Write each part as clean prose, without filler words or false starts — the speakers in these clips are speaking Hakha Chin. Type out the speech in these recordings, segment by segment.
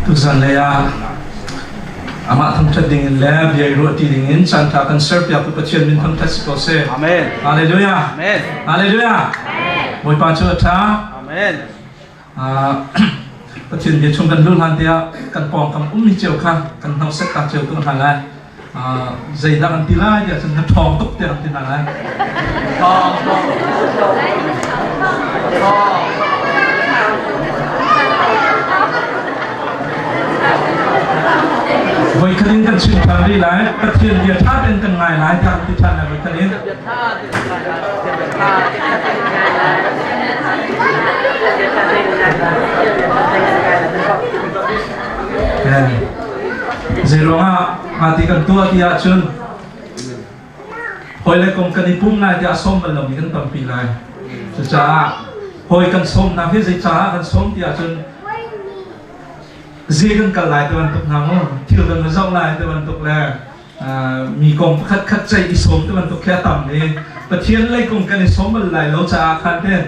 Tuzan lei ah amah thangṭhat dingin le bia i ruahṭi dingin caanṭha kan serpiaktu Pathian min thangṭhat si ko seh. Amen. Hallelujah. Amen. Hallelujah. Bawipa cu a ṭha. Amen. Pathian bia chung kan luh hlan tiah kan pawngkam ummi cio kha kan hnoset ta cio tu hna lai. Zeidah kan ti lai tiah cun na ṭhawng tuk tiah kan ti hna lai. Thawng thawng. Thawng. Voikhat in kan chim ṭhan rih lai. Pathian bia ṭha tein kan ngai lai tiah kan ti ṭhan lai voikhat in. Zeiruangah mah ti kan tuah ti ahcun hawi le kom kan i pum lai tiah sawm bal lomi kan tampi lai. Cucaah hawi kan sawmnak hi zeicaah kan sawm ti ahcun zi kan kal lai ti bantuk hna mu, thil kan va zoh lai ti bantuk le mi kong pakhat khat ceih i sawm ti bantuk khi a tam i Pathian lei kong kan i sawm bal lai lo caah khan ten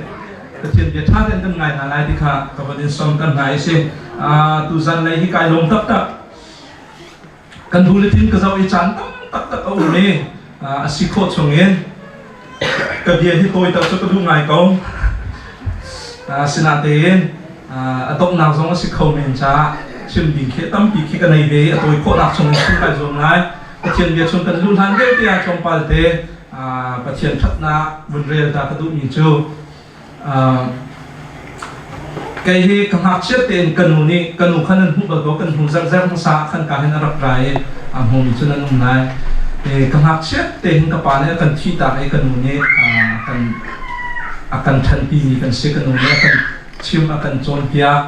Pathian bia ṭha tein kan ngai hna lai ti kha ka van in sawm kan hna i si. Tuzan lei hi kai lawm taktak. Kan bulletin ka zoh i caan tam taktak a um i a si khawh chungin ka bia hi tawiter cu ka duh ngai ko. Asinain a donghnak zong a si kho men caah chim ding khi tampi khi ka nei ve i a tawi khawhnak chung in chim kai zuam lai. Pathian bia chung kan luh hlan deuh te ah tlawmpal te Pathian ṭhatnak vun rel ta ka duhmi cu Kei hi ka ngakchiat tein ka nu nih ka nu kha nan hmuh bal ko kan hnu zerzer hmasa ah khan ka hin a rak ra i a hmumi cu nan um lai. Ka ngakchiat tein ka pa nih a kan thihtak i ka nu nih kan a kan ṭhanpimi kan si. Ka nu nih a kan chim a kan cawnpiak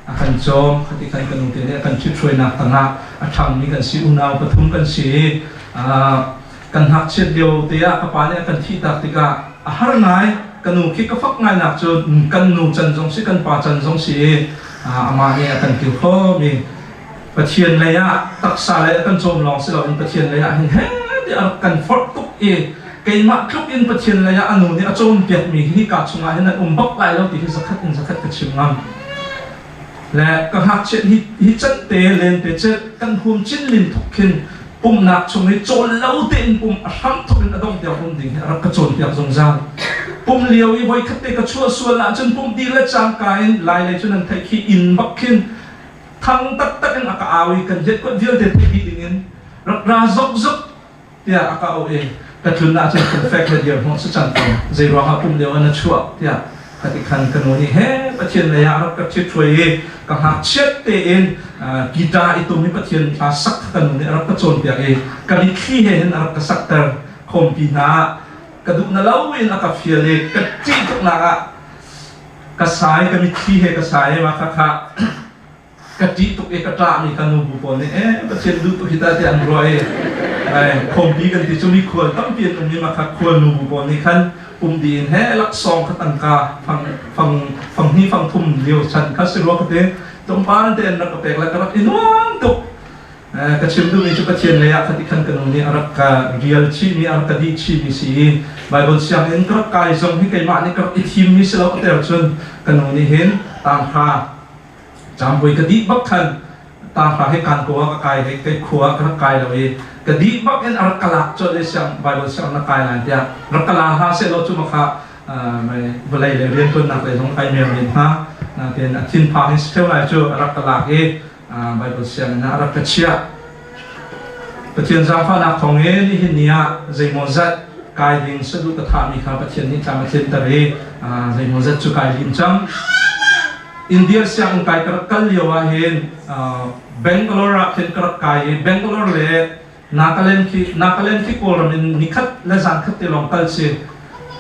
a kan cawm khati khan ka nu te nih a kan ṭhithruainak tangah a ṭhangmi kan si unau pathum kan si i kan ngakchiat lio te ah ka pa nih a kan thihtak tikah a har ngai. Ka nu khi ka fak ngai nak cu kan nu can zong si kan pa can zong si i amah nih a kan kil khomi Pathian lei ah taksa lei a kan cawm lawng si loin Pathian lei ah hin he tiah a rak kan forh tuk i keimah tluk in Pathian lei ah a nu nih a cawnpiakmi hi hika chungah hin an um bak lai lo ti hi zakhat in zakhat ka chim ngam. Le ka ngakchiat hi hi can te len te celh kan hum chin lin thuk khin pumnak chung i cawl lo tein pum a hram thok in a dongh tiang um ding hi a rak ka cawnpiak zungzal. Pum lio i voikhat te ka chuah sual ahcun pum dil le cangka in lai lei cu nan theih khi inn bak khin thang taktak in a ka au i kan riat kuat vialte theih dih ding in rak ra zokzok tiah a ka auh i ka tlun ahcun fungfek le dirhmun si cang ko zei ruangah pum lio ah na chuah tiah ka ti khan ka nu nih he Pathian lei ah rak ka ṭhithruai i ka ngakchiat tein guitar i tum i Pathian hla sak ka nu nih a rak ka cawnpiak i ka mitthli he hin a rak ka sakter khawmpi hna ah ka duh na lo in a ka fial i ka ṭih tuknak ah ka sai ka mitthli he ka sai ma kha kha Ka ṭih tuk i ka ṭahmi ka nu bu pawl nih ee Pathian duh tuk hi ta tiah an ruah i khawmpi kan ti cu mi khual tampi an um i mah kha khual nu bu pawl nih khan pum dih in he laksawng kha tangka fang fang fang hnih fang thum lio chan kha si rua ka ti tlawmpal te an rak ka pek le ka rak i nuam tuk. Ka chim duhmi cu Pathian lei ah khati khan ka nu nih a rak ka rial chihmi a rak ka dih chihmi si i Baibal sianginn ka rak kai zong hi keimah nih ka rak i thimmi si lo a ter cun ka nu nih hin tanghra Cambui ka dih bak khan tahra he kan ko ah ka kai he kai khua ka rak kai lo i ka dih bak in a rak ka lak colh i siang Bible siang na kai lai tiah rak ka la hlah seh law cu ma kha vawlei le riantuannak lei zong kai mer men hnga nain a thinphang in si theu lai cu a rak ka lak i Bible sianginn ah a rak ka chiah. Pathian zaangfahnak thawng in nihin ni ah zeimawzat kai ding saduh ka thahmi kha Pathian nih tlam a tlinter i zeimawzat cu kai lim cang. India sianginn kai ka rak kal lio ah hin Bangalore ah khin ka rak kai i Bangalore le Nagaland khi Nagaland khi Kawlram in nikhat le zankhat te lawng kal si.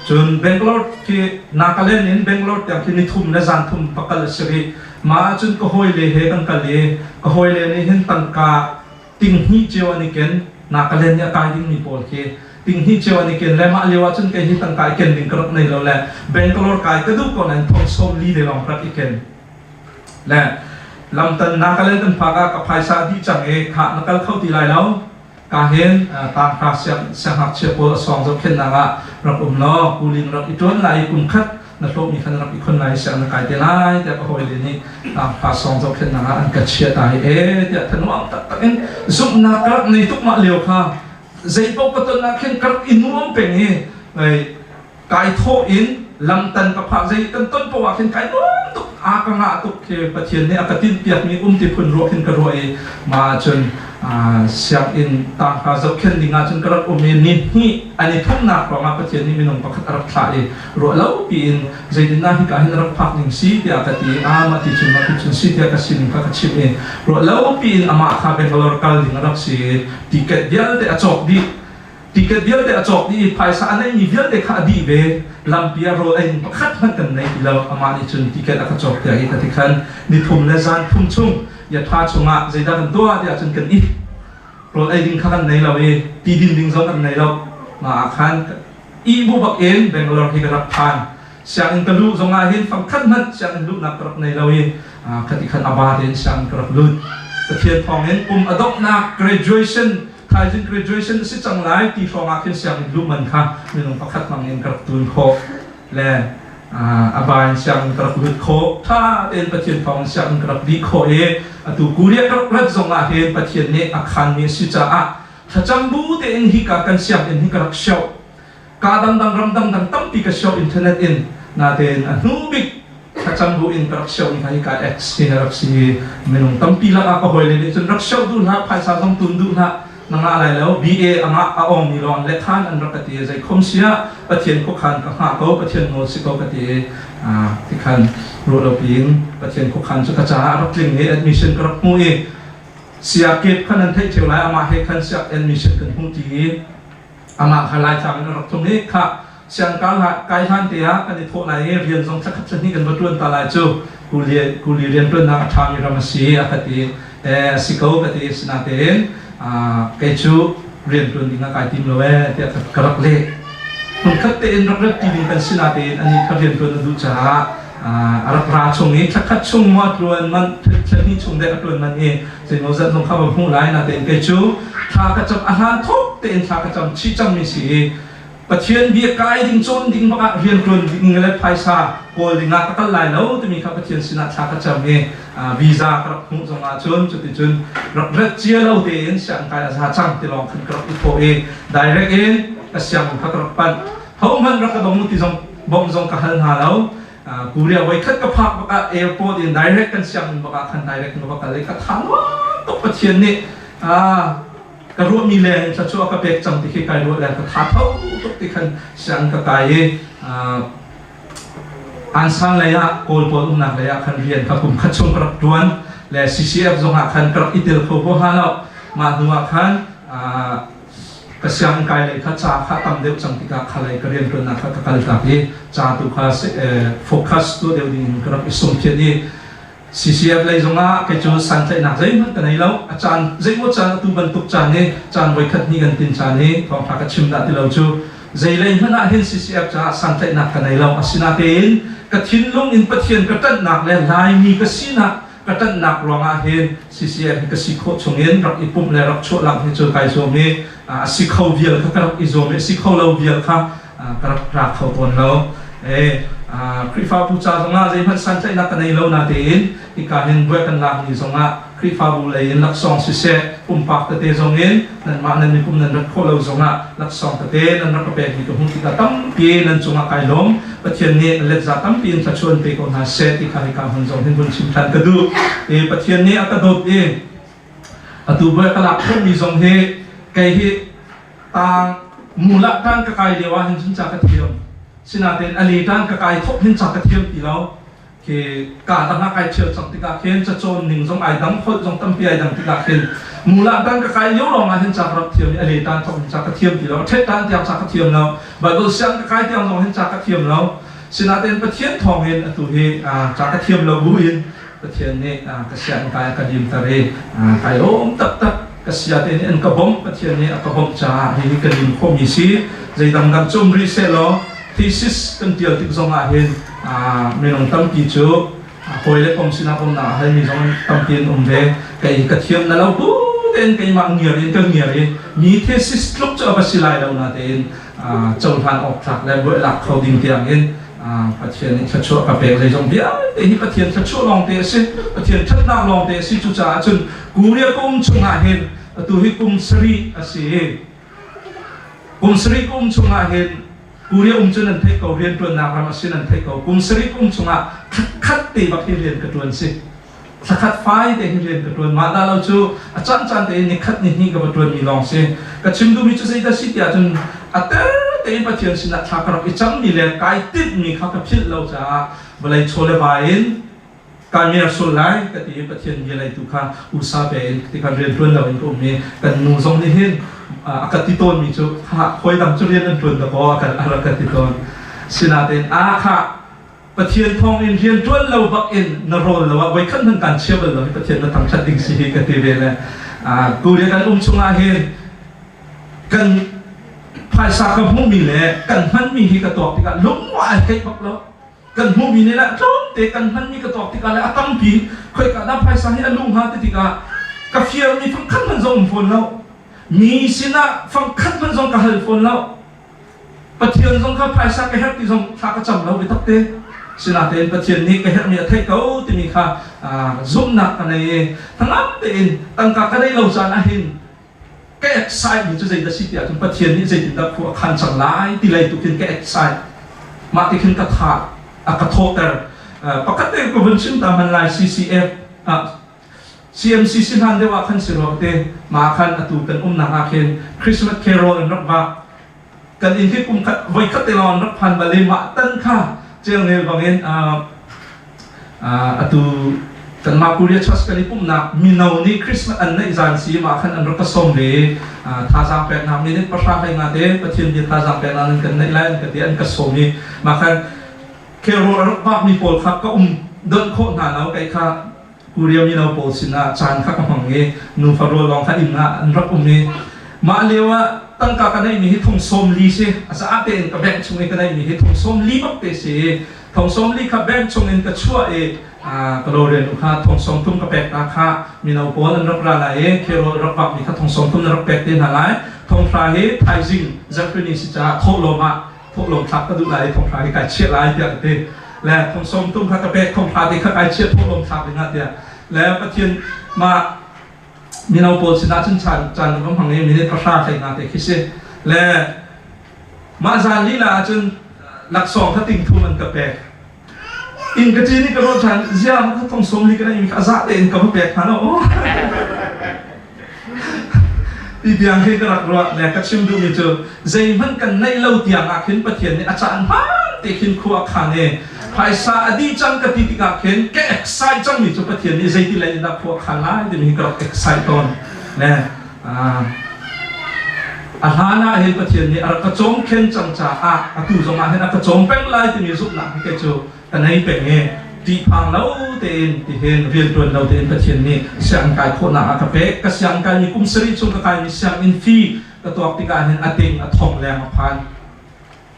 Cun Bangalore khi Nagaland in Bangalore tiang khi nithum le zanthum va kal a si rih. Mah ahcun ka hawile he kan kal i ka hawile nih hin tangka tinghnih cio an i ken. Nagaland nih a kai dingmi pawl khi tinghnih cio an i ken le mah lio ahcun kei hi tangka i ken ding ka rak nei lo le Bangalore kai ka duh ko nain thong 40 te lawng ka rak i ken. Le lamtan Nagaland kan phak ah ka phaisa dih cang i khah na kal kho ti lai lo ka hin tanghra siang siangngakchia pawl a sawng zohkhenhnak ah rak um law kulin rak i ṭuan lai i kum khat Na hlawhmi kha na rak i khon lai, siang na kai te lai tiah ka hawile nih tlangfa sawng zohkhenhnak ah an ka chiah ta hi e tiah thanuam taktak in zumhnak ka rak nei tuk mah lio kha zei paoh ka ton ah khin ka rak i nuam peng i kai thawh in lamtan ka phah zei kan ton poah khin kai nuam tuk a ka ngah tuk khi Pathian nih a ka tinh piakmi um ti phun ruah khin ka ruah i mah ahcun sianginn tangka zohkhenh ding ahcun ka rak um i ni hnih an i thumnak ruangah Pathian nih minung pakhat a rak thlah i ruah lo piin zeitindah hika hin rak phak ning si tiah ka ti a mah ti cun mah ti cun si tiah ka sining kha ka chimh i ruah lo piin amah kha Bangalore kal ding a rak si i ticket vialte a cawk dih. Ticket vialte a cawk dih i phaisa a neihmi vialte kha a dih ve. Lampi ah rawl ei ding pakhat hmanh kan nei ti lo. Amah nih cun ticket a ka cawk piak i ka ti khan nithum le zan thum chung yatha chungah zeidah kan tuah tiah cun kan it. Rawl ei ding kha kan nei lo i ti din ding zong kan nei lo. Mah ah khan ih bu bak in Bangalore hi ka rak phan. Sianginn ka luh zongah hin fangkhat hmanh sianginn luhnak ka rak nei lo i khati khan a ba tein sianginn ka rak lut. Pathian thawngin kum a donghnak graduation thaizing graduation a si cang lai ti hrawng ah khin sianginn luh man kha minung pakhat hmang in ka rak tun khawh le a ba in sianginn ka rak lut khawh. Tha tein Pathian thawng in sianginn ka rak dih khawh i atu Korea ka rak rat zong ah hin Pathian nih a khanmi a si caah thlacam bu tein hika kan sianginn hi ka rak sioh. Ka dangdang ram dangdang tampi ka sioh internet in. Natein a hnu bik thlacam bu in ka rak sioh mi kha hika X hi rak si i minung tampi lakah ka hawile nih cun rak sioh duh hlah, phaisa zong tun duh hlah, na ngah lai lo, BA a ngah a awng mi lawng le khan an rak ka ti i zei khom sia Pathian khuakhan ka hngah ko, Pathian nawl si ko ka ti i tikhan ruah lo piin Pathian khuakhan cu ka caah a rak tling i admission ka rak hmu i sia kep khan an theih ṭheo lai, amah he khan sia admission kan hmu ti i amah kha Laitlang in a rak tlung i khah siangkal kai hlan te ah kan i thawh lai i rian zong thlakhat thlahnih kan va ṭuan ta lai cu kuli kuli rian ṭuannak a ṭhami ram a si a ka ti. Eh, a si ko ka ti. Sinatein kei cu rian ṭuan ding ah kai tim lo ee tiah ka rak leh. Hmunkhat tein rak rat ti ding kan si natein anih kha rian ṭuan a duh caah a rak ra chung i thlakhat chung maw a ṭuan manh, thlahnih chung dek a ṭuan manh i zeimawzat zong kha va hmuh lai. Natein kei cu thla ka cam a hlan thuk tein thla ka cam chih cangmi si i Pathian bia kai ding cawn ding bak ah rian ṭuan ding le phaisa kawl ding ah ka kal lai lo timi kha Pathian sinah thla ka cam i visa ka rak hmuh zong ah cun cuticun rak rat cia lo tein sianginn a za cang ti lawng khan ka rak i thawh i direct in ka sianginn kha ka rak panh. Hohmanh rak ka dong ti zong bawmh zong ka hal hna lo. Korea voikhat ka phak bak ah airport in direct kan sianginn bak ah khan direct in ka va kal i ka tha nuam tuk. Pathian nih ka ruahmi leng in thluachuah ka pek cang ti khi kai ruah le ka tha tho tuk ti khan siang ka kai i Ansan lei ah Kawl pawl umnak lei ah khan rian kha kum khat chung ka rak ṭuan le CCF zong ah khan ka rak i tel kho huaha lo. Mah hnu ah khan ka sianginn kai lei kha ca kha tam deuh cang tikah kha lei ka rianṭuannak kha ka kal tak i ca tu kha focus tuah deuh ding in ka rak i sungphiat i CCF lei zongah kei cu santlaihnak zeihmanh ka nei lo. A caan zeimaw caan atu bantuk caan hi caan voikhat hnih kan tin caan hi thawngṭha ka chim dah ti lo cu zeilei hmanh ah hin CCF caah santlaihnak ka nei lo. Asinatein ka thinlung in Pathian ka ṭanhnak le Laimi ka sinak ka ṭanhnak ruangah hin CCF hi ka si khawh chungin rak i pumh le rak chuah lang hi cu kai zuam i a si kho vial kha ka rak i zuam i a si kho lo vial kha ka rak ra kho tawn lo. Khrihfabu ca zongah zeihmanh santlaihnak ka nei lo natein hika hin buai kan lak ni zongah Khrihfabu lei in laksawng siseh pumpak tete zong in nanmah nan mikum nan rat khawh lo zongah laksawng tete nan rak ka pekmi ka hmuh tikah tampi nan cungah kai lawm. Pathian nih letza tampi in thluachuah pe ko hna seh ti kha hika hmun zong hin vun chim ṭhan ka duh. Pathian nih a ka dawt i atu buai ka lak khawhmi zong hi kei hi Tang mulah tang ka kai lio ah hin cun ca ka thiam. Sinain a le tang ka kai thawk hin ca ka thiam ti lo. Khi ka dang ah kai ṭhial cang tikah khin cacawn ning zong ai dang, holh zong tampi ai dang tikah khin mulah tang ka kai lio lawng ah hin ca ka rak thiam i a le tan thawk hin ca ka thiam ti lo. A ṭhet tan tiang ca ka thiam lo. Bible siang ka kai tiang zong hin ca ka thiam lo. Sinain Pathian thawng in atu hi ca ka thiam lo bu in Pathian nih ka sianginn kai a ka limter i kai lawm taktak. Ka sia te nih an ka bawmh. Pathian nih a ka bawmh caah hihi ka lim khawhmi si. Zei dangdang cu um rih sehlaw thesis kan tial tik zong ah hin minung tampi cu hawi le kom sinah bawmhnak a halmi zong tampi an um ve. Kei ka thiam na lo bu tein keimah ngiar in ka ngiar i mi thesis tluk cu a va si lai lo natein cohlan awk tlak le buailak kho ding tiang in. Pathian nih thluachuah ka pek. Zeizong vialte hi Pathian thluachuah lawngte a si, Pathian ṭhatnak lawngte a si. Cucaah cun Korea ka um chungah hin atu hi kum sarih a si i kum sarih ka um chungah hin, Korea um cu nan theih ko, rianṭuannak ram a si nan theih ko, kum sarih ka um chungah khatkhat te bak hi rian ka ṭuan si. Thlakhat fai te hi rian ka ṭuan. Mah dah lo cu a caancaan tein ni khat ni hnih ka va ṭuanmi lawng si. Ka chim duhmi cu zeidah si tiah cun a ter tein Pathian sinah thla ka rak i cammi le kai tinhmi kha ka philh lo caah vawlei chaw le vai in kai mer sul lai ka ti i Pathian bia lei tu kha usa pe in tikhan rian ṭuan lo in ka um i kan nu zong nih hin a ka ti tawnmi cu kha hawi dang cu rian an ṭuan dakaw a kan a rak ka ti tawn. Sinain a kha Pathian thawng in rian ṭuan lo bak in na rawl lo ah voikhat hmanh kaan chia bal lo hi Pathian na thangṭhat ding si hi ka ti ve le Korea kan um chungah hin kan phaisa ka hmuhmi le kan hmanmi hi ka tuak tikah lungwa ai keih bak lo. Kan hmuhmi nih le tlawmte, kan hmanmi ka tuak tikah le a tampi. Khoika dah phaisa hi a luh hnga ti tikah ka fialmi fangkhat hmanh zong um fawn lo, mi sinah fangkhat hmanh zong ka hal fawn lo. Pathian zong kha phaisa ka herh ti zong thla ka cam lo biatak te. Sinain Pathian nih ka herhmi a theih ko timi kha zumhnak ka nei i hnangam tein tangka ka neih lo caan ahhin ka excite mi cu zeidah si ti ahcun Pathian nih zeitindah khua a khan cang lai ti lei tu khin ka excite. Mah ti khin ka tha a ka thawhter. Pakhat te ka vun chim ta hman lai. CCF, CMCC hlan deuh ah khan si rua te, mah khan atu kan umnak ah khin Christmas carol an rak vak. Kan inn hi kum khat voi khat te lawng an rak phan bal i mah tan kha celngel bangin atu kanmah Korea Church kan i pumhnak mino nih Christmas an neih zan si, mah khan an rak ka sawm ve i thazaang peknak minute 10 hlei nga te Pathian bia thazaang peknak nan kan neih lai an ka ti, an ka sawm i mah khan carol a rak vakmi pawl kha ka um donh khawh hna lo. Kei kha Korea mino pawl sinah caan kha ka hmang i nufa rual lawng kha inn ah an rak um i mah lio ah tangka ka neihmi hi thong 40 si. A caah tein ka bank chung i ka neihmi hi thong 40 bak te si i thong 40 kha bank chung in ka chuah i ka lawrian nu kha thong 30 ka pek ta kha, mino pawl an rak ra lai i carol rak vakmi kha thong 30 na rak pek te hna lai, thong 100 hi thaizing zarhpini si caah thawhlawm ah thawhlawm thlak ka duh lai i thong 100 hi kai chiah lai tiah ka ti le thong 30 kha ka pek, thong 100 te kha kai chiah thawhlawm thlak ding ah tiah. Le Pathian mah mino pawl sinah cun caan caan ka hmang i minute 10 hlei nga te khi si le mah zan lila ahcun laksawng kha ting thum an ka pek. Inn ka ṭin i ka ruah ṭhan, ziah ka thong 40 ka neihmi kha a za tein ka va pek hna lo ti tiang khi ka rak ruah. Le ka chim duhmi cu zeihmanh kan neih lo tiang ah khin Pathian nih a caan hmaan te khin khua a khan i phaisa a dih cang ka ti tikah khin ka excite cangmi cu Pathian nih zeiti lei in dah khua a khan lai timi hi ka rak excite tawn. Le a hlan ah hin Pathian nih a rak ka cawmkhen cang caah atu zong ah hin a ka cawm peng lai timi zumhnak hi kei cu ka nei peng i ṭihphang lo tein tihin rianṭuan lo tein Pathian nih sianginn kai khawhnak a ka pek. Ka sianginn kaimi kum sarih chung ka kaimi sianginn fee ka tuak tikah hin a ting a thong leng a phan.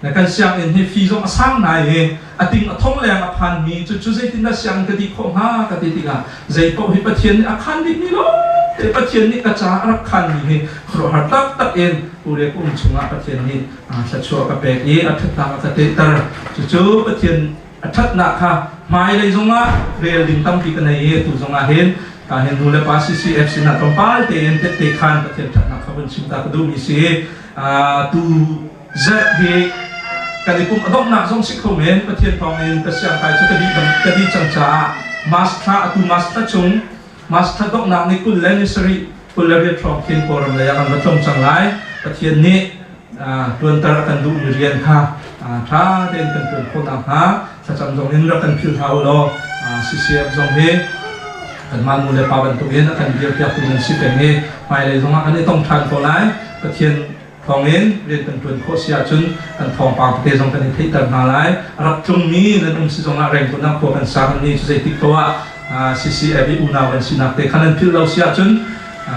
Na kan sianginn hi fee zong a sang ngai i a ting a thong leng a phanmi cucu zeitindah sianginn ka dih khawh hnga ka ti tikah zei paoh hi Pathian nih a khan dihmi lawngte, Pathian nih ka caah a rak khanmi hi khuaruahhar taktak in Ure kum chungah Pathian nih thluachuah ka pek i a ṭhatnak a ka tehter. Cucu Pathian a ṭhatnak kha hmailei zongah rel ding tampi ka nei i atu zongah hin ka hin nu le pa CCF sinah tlawmpal tein tette khan Pathian ṭhatnak kha vun chim ta ka duhmi si. Tu zarh hi kan i pumh a donghnak zong si kho men. Pathian thawngin ka siangkai cu ka dih cang caah March thla, atu March thla chung, March thla donghnak ni 20 le ni sarih, 28 hrawng khin Kawlram lei ah kan va tlung cang lai. Pathian nih ṭuanter a kan duhmi rian kha ṭha tein kan ṭuan khawh nakhnga thlacam zong in rak kan philh hlah u law CCF zong hi kanmah nu le pa bantukin a kan dirpiaktu nan si peng i hmailei zongah kan i tong ṭhan ko lai. Pathian thawngin rian kan ṭuan khawh si ahcun kan thawngpang tete zong kan i theihter hna lai. A rak tlungmi nan um si zongah rengtunak khua kan sa kan ni cu zeitik paoh ah CCF i unau kan sinak te kha nan philh lo si ahcun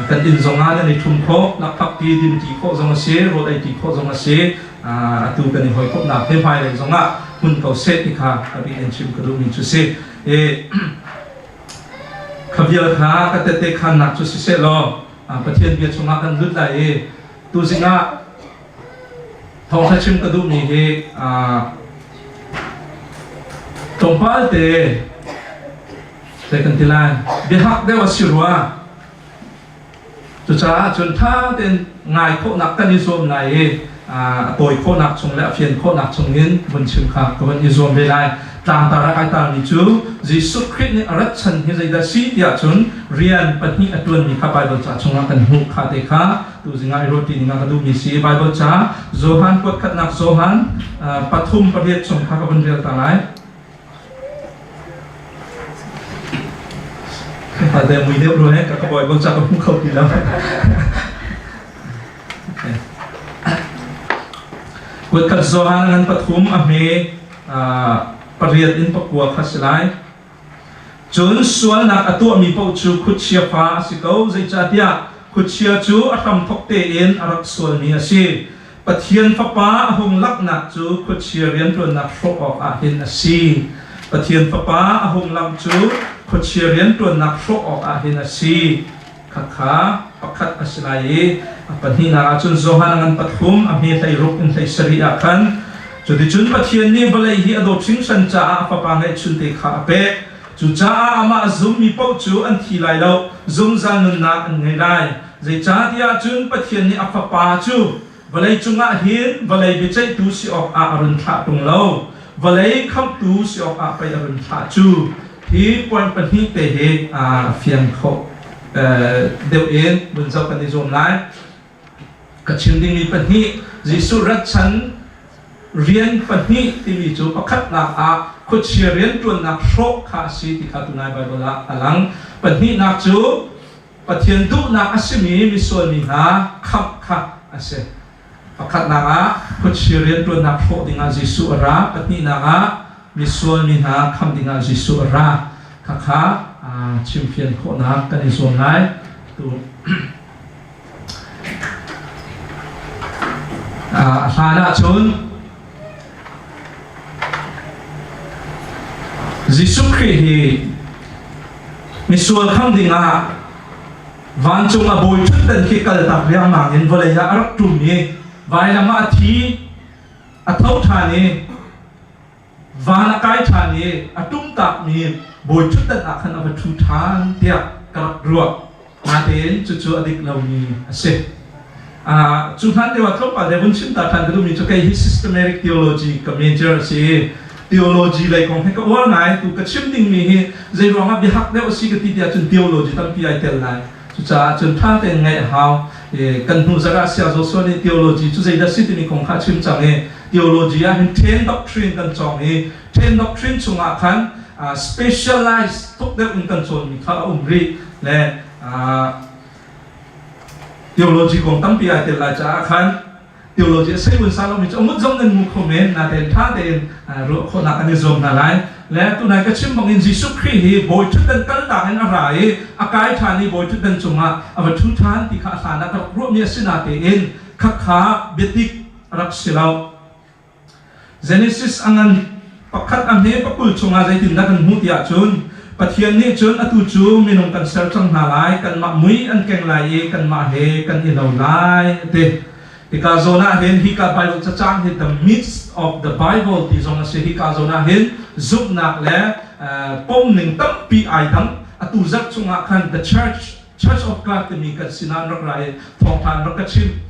kan inn zongah nan i ṭhum khawh, lakphakti dinṭi khawh zong a si, rawl ei ṭi khawh zong a si. Atu kan i hawikomhnak he hmailei zongah hmun ko seh ti kha ka bik in chim ka duhmi cu si. Kha vial kha ka tette khannak cu siseh law Pathian bia chungah kan lut lai i tuzing ah thawngṭha chim ka duhmi hi. Tlawmpal te zei kan ti lai biahak deuh a si rua. Cucaah cun ṭha tein ngai khawhnak kan i zuam lai i a tawi khawhnak chung le a fian khawhnak chung in vun chim kha ka van i zuam ve lai. Tlangtar ah kai tarmi cu Jesuh Khrih nih a rat chan hi zeidah si tiah cun rian pahnih a ṭuanmi kha Baibal ca chungah kan hmuh kha te kha tuzing ah i ruahṭi ding ah ka duhmi si. Baibal ca Johan kuatkhatnak Johan pathum pariat chung kha ka vun rel ta lai. Te mui deuh rua he ka ka Bible ca ka hmu kho ti lo. Kuatkhat Johan ngan pathum a hme pariat in pakua kha si lai. Cun sualnak a tuahmi paoh cu khuachia fa a si ko, zeicahtiah khuachia cu a hramthawk tein a rak sualmi a si. Pathian Fapa a hung langhnak cu khuachia rianṭuannak hrawh awkah hin a si. Pathian Fapa a hung langh cu khuachia rianṭuannak hrawh awkah hin a si. Khakha pakhat a si lai i a pahnihnak ah cun Johan a ngan pathum a hme 16 in 17 ah khan cuticun Pathian nih vawlei hi a dawt hringhran caah a Fapa ngeihchunte kha a pek. Cucaah amah a zummi paoh cu an thi lai lo, zungzal nunnak an ngei lai. Zeicahtiah cun Pathian nih a Fapa cu vawlei cungah hin vawlei biaceihtu si awkah a run thlah ṭung lo, vawlei khamhtu si awkah pei a run thlah cu. Hi point pahnih te hi a fiang kho deuh in vun zoh kan i zuam lai. Ka chim dingmi pahnih Jesuh rat chan rian pahnih timi cu pakhatnak ah khuachia rianṭuannak hrawh kha a si ti kha tunai Baibal ah a lang. Pahnihnak cu Pathian duhnak a simi misual mi hna khamh kha a si. Pakhatnak ah khuachia rianṭuannak hrawh dingah Jesuh a ra. Pahnihnak ah misual mi hna khamh dingah Jesuh a ra. Khakha chimfian khawhnak kan i zuam lai. Tu a hlan ahcun Jesuh Khrih hi misual kham dingah vancung a bawi ṭhutdan khi kaltak riangmang in vawlei ah a rak ṭum i vailam ah a thi, a tho ṭhan i van a kai ṭhan i a ṭumtakmi bawi ṭhutdan ah khan a va ṭhu ṭhan tiah ka rak ruah. Natein cucu a dik lomi a si. Cu hlan deuh ah tlawmpal deuh vun chim ta ṭhan ka duhmi cu kei hi systematic theology ka major a si i theology lei kong hi ka uar ngai. Tu ka chim dingmi hi zei ruangah biahak deuh a si ka ti tiah cun theology tampi ai tel lai. Cucaah cun ṭha tein ngaih a hau. Kan hnu zarh ah Saya Joshua nih theology cu zeidah si timi kong kha a chim cang i theology ah hin ten doctrine kan cawng i ten doctrine chungah khan specialize tuk deuh in kan cawnmi kha a um rih le theology kong tampi ai tel lai caah khan theology a sei vun sa lomi cu a ngut zong nan mu kho men natein ṭha tein ruah khawhnak an i zuam hna lai. Le tunai ka chim bangin Jesuh Khrih hi bawi ṭhutdan kaltak in a ra i a kai ṭhan i bawi ṭhutdan cungah a va ṭhu ṭhan ti kha a hlan ah ka rak ruahmi a si natein khakha biatik a rak si lo. Genesis a ngan pakhat a hme pakul chungah zeitindah kan hmuh tiah cun Pathian nih cun atu cu minung kan ser cang hna lai, kanmah mui an keng lai i kanmah he kan i lo lai a ti. Hika zawn ah hin hika Bible cacang hi the midst of the Bible ti zong a si. Hika zawn ah hin zumhnak le pomning tampi ai dang. Atu zarh chungah khan the church Church of God timi kan sinah an rak ra i thawngtha an rak ka chimh.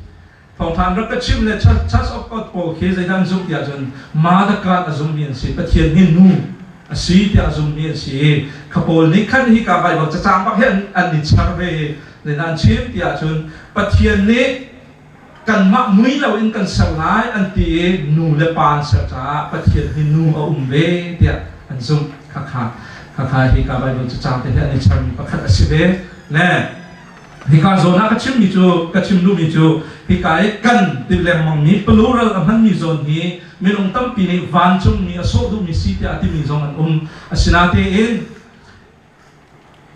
Thawngṭha an rak ka chimh le Church of God pawl khi zeidah an zumh tiah cun Mother God a zummi an si. Pathian hi nu a si tiah a zummi an si i kha pawl nih khan hika Bible cacang bak hi an i char ve i zeidah an chim tiah cun Pathian nih kanmah mui loin kan ser lai an ti i nu le pa an ser caah Pathian hi nu a um ve tiah an zumh. Khakha khakha hika Bible cacang te hi an i charmi pakhat a si ve. Le Hika zawn ah ka chimmi cu ka chim duhmi cu hika i kan ti lengmangmi plural a hmanmi zawn hi minung tampi nih vancungmi a sawh duhmi si tiah a timi zong an um. Asinatein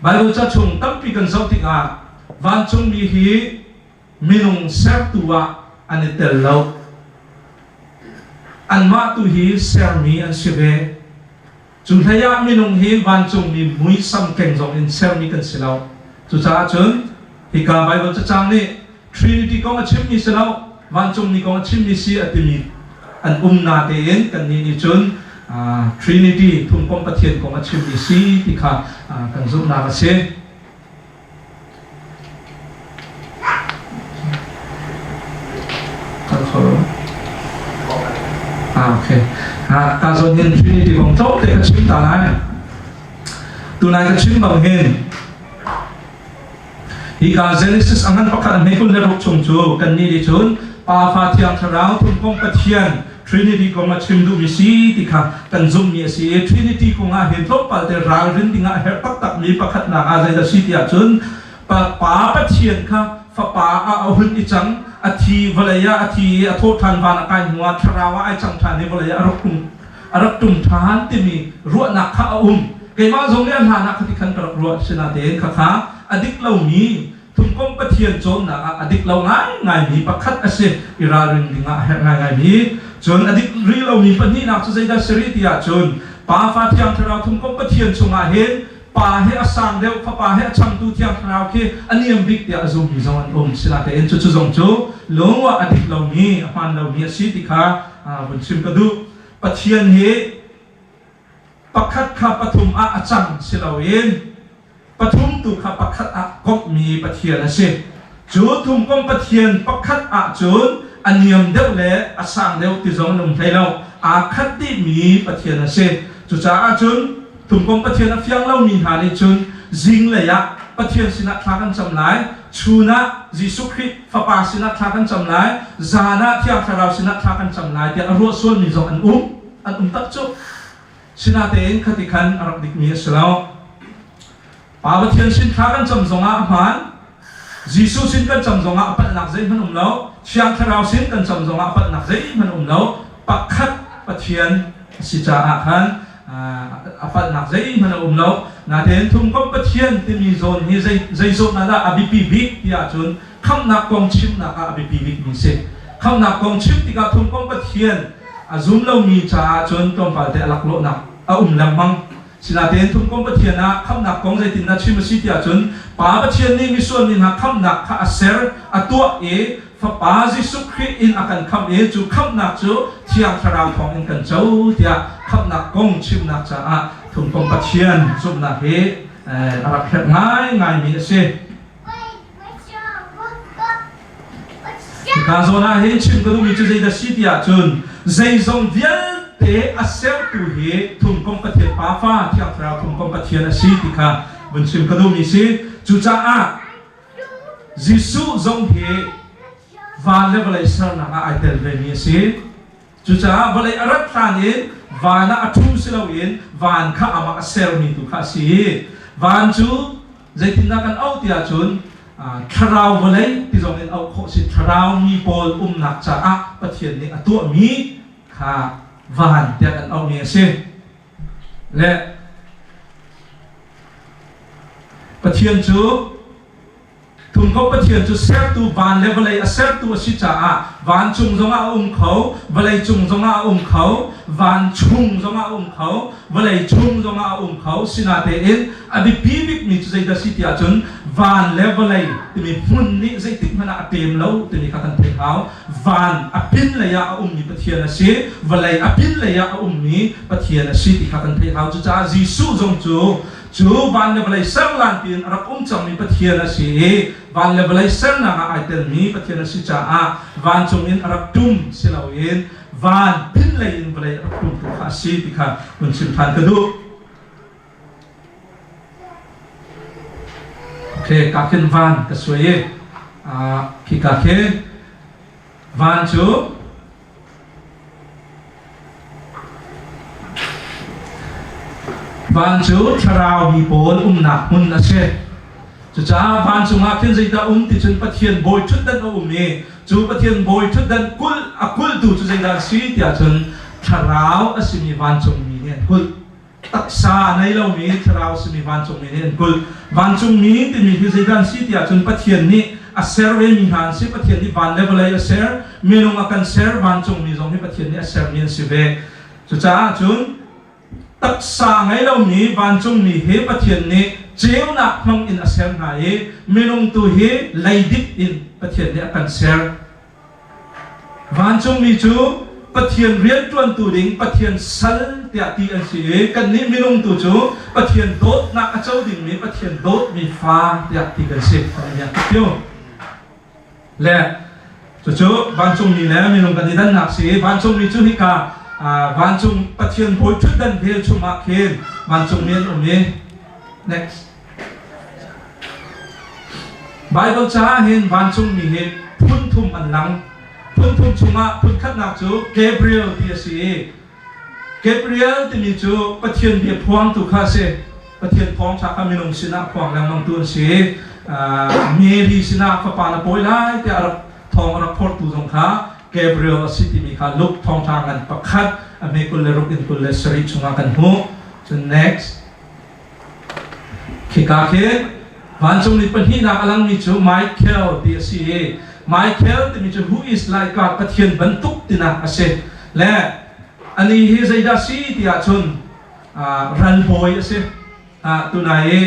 Baibal ca chung tampi kan zoh tikah vancungmi hi minung sertu ah an i tel lo. Anmah tu hi sermi an si ve. Cu hlei ah minung hi vancungmi muisam keng zong in sermi kan si lo. Cucaah cun hika Baibal cacang nih Trinity kong a chimmi si lo, vancungmi kong a chimmi si a timi an um natein kannih nih cun Trinity thumkomh Pathian kong a chimmi si ti kha kan zumhnak a si. Okay. Ka zawn hin Trinity kong tlawm te ka chim ta lai. Tunai ka chim bang hin Hika Genesis a ngan pakhat hme 26 chung cu kannih nih cun Pa Fa Thiang Thlarau thumkomh Pathian Trinity kong a chim duhmi si ti kha kan zumhmi a si i Trinity kong ah hin tlawmpal te ralrin dingah a herh taktakmi pakhatnak ah zeidah si tiah cun Pa, pa Pathian kha Fapa ah a hun i cang a thi vawlei ah a thi i a thawhṭhan van a kai hnuah Thlarau ah ai cang ṭhan i vawlei ah a rak ṭum a rak ṭum ṭhan timi ruahnak kha a um. Keimah zong nih a hlan ah khati khan ka rak ruah sinatein khakha a dik lomi thumkomh Pathian cawnnak ah a dik lo ngaingaimi pakhat a si i ralring dingah a herh ngaingaimi. Cun a dik rih lomi pahnihnak cu zeidah si rih ti ahcun Pa Fa Thiang Thlarau thumkomh Pathian chungah hin Pa he a sang deuh, Fapa he a changtu Thiang Thlarau khi a niam bik tiah a zummi zong an um. Sinatein cucu zong cu lung ah a dik lomi, a hmaan lomi a si ti kha vun chim ka duh. Pathian hi pakhat kha pathum ah a cang si loin pathum tu kha pakhat ah komhmi Pathian a si. Cu thumkomh Pathian pakhat ahcun a niam deuh le a sang deuh ti zong an um hlei lo. Aa khat dihmi Pathian a si. Cucaah cun thumkomh Pathian a fiang lomi hna nih cun zinglei ah Pathian sinah thla kan cam lai, chun ah Jesuh Khrih Fapa sinah thla kan cam lai, zan ah Thiang Thlarau sinah thla kan cam lai tiah a ruah sualmi zong an um. An um tak cu. Sinatein khati khan a rak dikmi a si lo. Pa Pathian sin thla kan cam zongah a hmaan. Jesuh sin kan cam zongah a palhnak zeihmanh um lo. Thiang Thlarau sin kan cam zongah a palhnak zeihmanh um lo. Pakhat Pathian a si caah khan a palhnak zeihmanh a um lo. Natein thumkomh Pathian timi zawn hi zei zei zawn ah dah a biapi bik ti ahcun khamhnak kong chimnak ah a biapi bikmi si. Khamhnak kong chim tikah thumkomh Pathian a zum lomi caah cun tlawmpal te a laklawhnak a um lengmang. Sinain thumkomh Pathian ah khamhnak kong zeitindah chim a si tiah cun Pa Pathian nih misual mi hna khamhnak kha a ser, a tuah i Fapa Jesuh Khrih in a kan khamh i cu khamhnak cu Thiang Thlarau thawng in kan co tiah khamhnak kong chimnak caah thumkomh Pathian zumhnak hi a rak herh ngaingaimi a si. Hika zawn ah hin chim ka duhmi cu zeidah si ti ahcun zeizong vialte a sertu hi thumkomh Pathian Pa Fa Thiang Thlarau thumkomh Pathian a si ti kha vun chim ka duhmi si. Cucaah Jesuh zong hi van le vawlei sernak ah ai tel vemi a si. Cucaah vawlei a rat hlan in van ah a ṭhu si loin van kha amah a sermi tu kha a si i van cu zeitindah kan auh ti ahcun thlarau vawlei ti zong in auh khawh si thlarau mi pawl umnak caah Pathian nih a tuahmi kha van tiah kan auhmi a si. Le Pathian cu Thumkomh Pathian cu sertu van le vawlei a sertu a si caah vancung zongah a um kho, vawlei cung zongah a um kho, van chung zongah a um kho, vawlei chung zongah a um kho. Sinatein a biapi bikmi cu zeidah si ti ahcun van le vawlei timi hmun nih zeitik hmanh ah a pem lo timi kha kan theih hau. Van a pin lei ah a ummi Pathian a si, vawlei a pin lei ah a ummi Pathian a si ti kha kan theih hau. Cucaah Jesuh zong cu Cu van le vawlei ser lan tiin a rak um cangmi Pathian a si i van le vawlei sernak ah ai telmi Pathian a si caah vancung in a rak ṭum si loin van pinlei in vawlei a rak ṭumtu kha a si ti kha hun chim ṭhan ka duh. Okay, ka khin van ka suai i khika khi van cu Van cu thlarau mi pawl umnak hmun a si. Cucaah vancung ah khin zeidah um ti cun Pathian bawi ṭhutdan a um i cu Pathian bawi ṭhutdan kulh a kulhtu cu zeidah a si tiah cun thlarau a simi vancungmi nih an kulh. Taksa a nei lomi thlarau a simi vancungmi nih an kulh. Vancungmi timi hi zeidah an si tiah cun Pathian nih a ser vemi hna an si. Pathian nih van le vawlei a ser, minung a kan ser, vancungmi zong hi Pathian nih a sermi an si ve. Cucaah cun taksa ngei lomi vancungmi hi Pathian nih ceunak hmang in a ser hna i minung tu hi leidip in Pathian nih a kan ser. Vancungmi cu. Pathian rianṭuantu ding Pathian sal tiah ti an si i kannih minung tu cu Pathian dawtnak a co dingmi Pathian dawtmi fa tiah ti kan si. Le cucu vancungmi le minung kan i dannak si. Vancungmi cu hika vancung Pathian bawi ṭhutdan velchum ah khin vancungmi an um i next. Baibal caah hin vancungmi hi phun thum an lang. Phun thum chungah phun khatnak cu Gabriel ti a si i Gabriel timi cu Pathian bia phuangtu kha a si. Pathian thawngṭha kha minung sinah phuang lengmangtu an si. Mary sinah fapa na pawi lai tiah a rak thawng a rak phortu zong kha Gabriel a si timi kha Luke thawngṭha ngan pakhat a hme 26 in 27 chungah kan hmuh. Cun next. Khika khi vancungmi pahnihnak a langmi cu Michael ti a si i Michael timi cu who is like God Pathian bantuk tinak a si. Le ani hi zeidah si ti ahcun ralbawi a si. Tunai i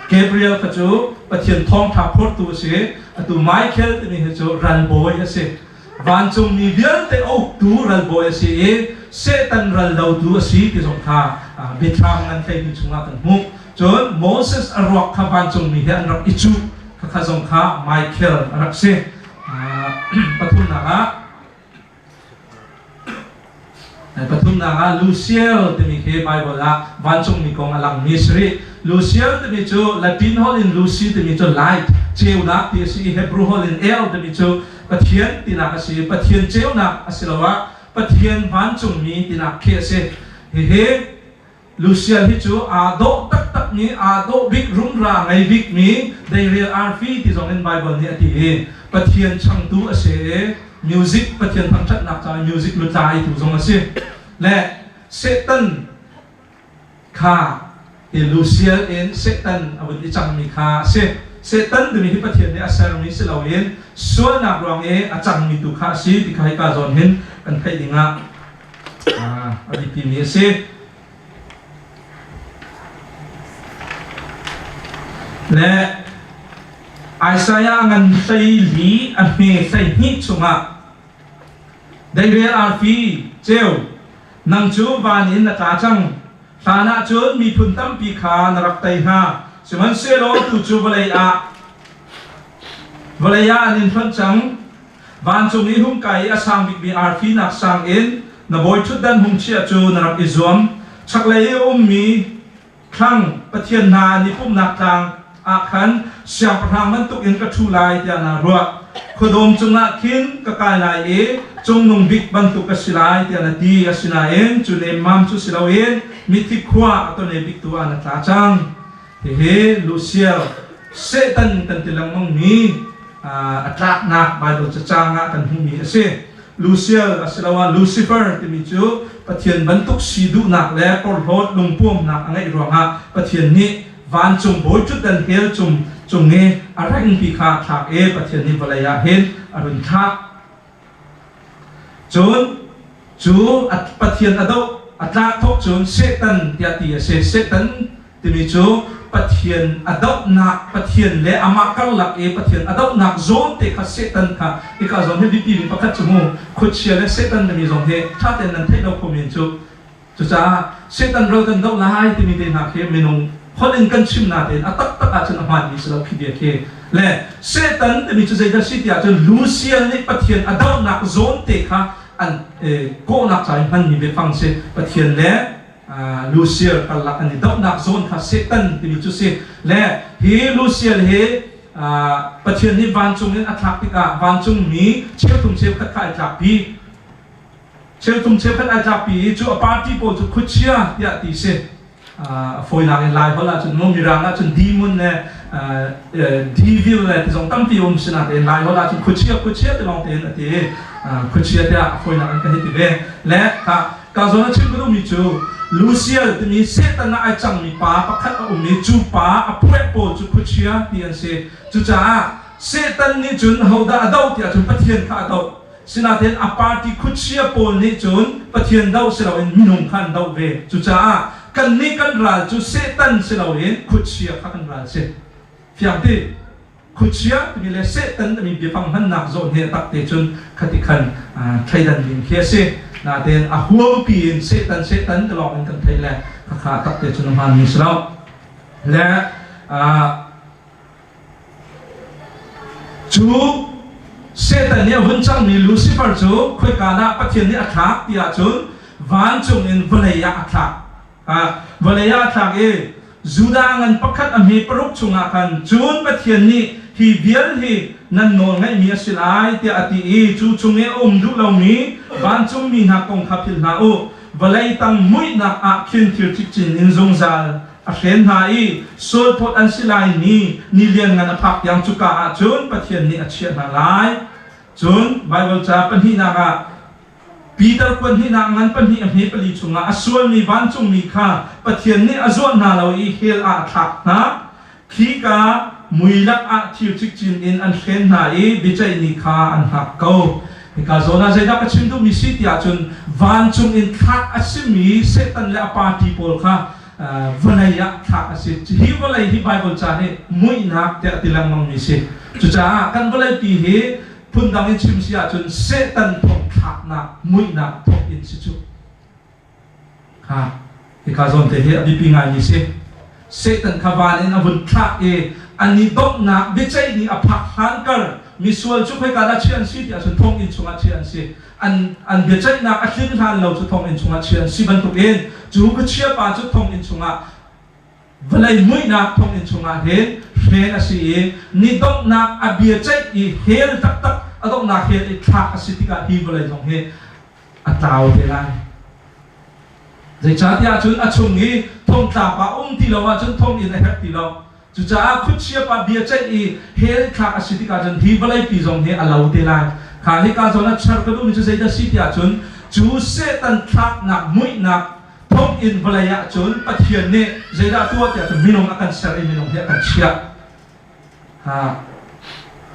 Gabriel kha cu Pathian thawngṭha phortu a si. Atu Michael timi hi cu ralbawi a si. Vancungmi vialte a uktu ralbawi a si i Satan ral dotu a si ti zong kha biathlam ngan hleihnih chungah kan hmuh. Cun Moses a ruak kha vancungmi he an rak i cuh khakha zong kha Michael a rak si. Pathumnak ah Pathumnak ah Luciel timi khi Baibal ah vancungmi kong a langmi a si rih. Luciel timi cu Latin holh in Lucy timi cu light, ceunak ti a si i Hebrew holh in El timi cu Pathian tinak a si i Pathian ceunak asiloah Pathian vancungmi tinak khi a si. Hihi Lucian hi cu aa dawh taktakmi, aa dawh bik, rumra ngei bikmi deirel arfi ti zong in Baibal nih a ti i Pathian changtu a si i music Pathian thangṭhatnak caah music lutlaitu zong a si. Le Satan kha hi Lucian in Satan a vun i cangmi kha a si. Satan timi hi Pathian nih a sermi si loin sualnak ruang i a cangmi tu kha a si ti kha hika zawn hin kan theih dingah a biapimi a si. Le Isaiah ngan 14 a hme 12 chungah deirel arfi ceu nang cu van in na tla cang hlan ah cun miphun tampi kha na rak tei hna sihmanhsehlaw tu cu vawlei ah vawlei ah an in hlonh cang Vancung i hung kai i a sang bikmi arfi nak sang in na bawiṭhutdan hung chiah cu na rak i zuam. Chaklei i a ummi thlang pathian hna an i pumhnak tlang ah khan siangpahrang bantukin ka ṭhu lai tiah naa ruah. Khuadawm cungah khin ka kai lai i cungnung bik bantuk ka si lai tiah na ti. Asinain cu nemmam cu si loin mithi khua a tone biktu ah na tla cang. Hihi Lucier Satan kan ti lengmangmi a tlaknak Baibal cacang ah kan hmuhmi a si. Lucier asiloah Lucifer timi cu Pathian bantuk si duhnak le porhlawt lungpuamnak a ngeih ruangah Pathian nih vancung bawiṭhutdan hell cung cung i a rengpi kha a thlak i Pathian nih vawlei ah hin a run thlak. Cun cu Pathian a doh a tlak thawk cun Satan tiah ti a si. Satan timi cu Pathian a dohnak Pathian le amah karlak i Pathian a dohnak zawn te kha Satan kha hika zawn hi biapi mi pakhat cu mu khuachia le Satan timi zong hi ṭha tein nan theih lo kho men cu cucaah Satan ral kan doh lai timi te hna khi minung holh in kan chim natein a taktak ahcun a hmaanmi si lo khi bia khi le Satan timi cu zeidah si ti ahcun Lucian nih Pathian a dohnak zawn te kha an kawhnak ca i hmanmi biafang si Pathian le Lucier karlak an i dohnak zawn kha Satan timi cu si le hi Lucier hi Pathian nih vancung in a thlak tikah vancungmi cheuthum cheukhat kha ai tlakpi cheuthum cheukhat ai tlakpi i cu a party pawl cu khuachia tiah ti si a fawinak in Lai holh ahcun mu Mirang ahcun demon le devil le ti zong tampi um si natein Lai holh ahcun khuachia khuachia ti lawng tein a ti khuachia tiah a fawinak in ka hei ti ve le Ka zawn a chim ka duhmi cu Luciel timi Satan ah ai cangmi pa pakhat a um i cu pa a phueh pawl cu khuachia ti an si. Cucaah Satan nih cun hodah a doh ti ahcun Pathian kha a doh. Sinain a party khuachia pawl nih cun Pathian doh si loin minung kha an doh ve. Cucaah kannih kan ral cu Satan si loin khuachia kha kan ral si. Fiang ti? Khuachia timi le Satan timi biafang hmannak zawn hi a tak te cun khati khan thleidan ding khi a si. Natein a huampi in Satan Satan ti lawng in kan theih le khakha a tak te cun a hmaanmi si lo. Le cu Satan nih a vun cangmi Lucifer cu khoika dah Pathian nih a thlak ti ahcun vancung in vawlei ah a thlak. Vawlei ah a thlak i Judah ngan pakhat a hme paruk chungah khan cun Pathian nih hi vial hi nan nawl ngeihmi a si lai tiah a ti i cu chung i a um duh lomi vancungmi hna kong kha philh hlah u. Vawlei tang muihnak ah khin thir cikcin in zungzal a hren hna i sualphawt an si lai ni ni lianngan a phak tiang cuka ah cun Pathian nih a chiah hna lai. Cun Baibal ca pahnihnak ah Peter kuat hnihnak ngan pahnih a hme pali chungah a sualmi vancungmi kha Pathian nih a zuah hna lo i hell ah a thlak hna. Khika mui lakah thir cikcin in an hren hna i biaceih ni kha an hngak ko. Hika zawn ah zeidah ka chim duhmi si ti ahcun vancung in thlak a simi Satan le a party pawl kha vawlei ah thlak a si. Hi vawlei hi Baibal ca nih muihnak tiah a ti lengmangmi si. Cucaah kan vawleipi hi Phundang in chim si ahcun Satan thongthlaknak muihnak thawk in si cu. Kha hika zawn te hi a biapi ngaimi si. Satan kha van in a vun thlak i an i donghnak biaceih ni a phak hlan kar misual cu khoika dah chiah an si ti ahcun thonginn chungah chiah an si. An an biaceihnak a tlin hlan lo cu thonginn chungah chiah an si bantukin cu khuachia pa cu thonginn chungah Vawlei muihnak thonginn chungah hin hren a si i ni donghnak a bia ceih i hell taktak a donghnak hell i thlak a si tikah hi vawlei zong hi a tlau te lai. Zeicahtiah cun a chung i thongtla pa um ti lo ahcun thonginn a herh ti lo. Cucaah khuachia pa bia ceih i hell thlak a si tikah cun hi vawleipi zong hi a lo te lai. Kha hika zawn ah char ka duhmi cu zeidah si tiah cun cu Satan thlaknak muihnak Thonginn vawlei ah cun Pathian nih zeidah tuah tiah cun minung a kan ser i minung hi a kan chiah. Ha.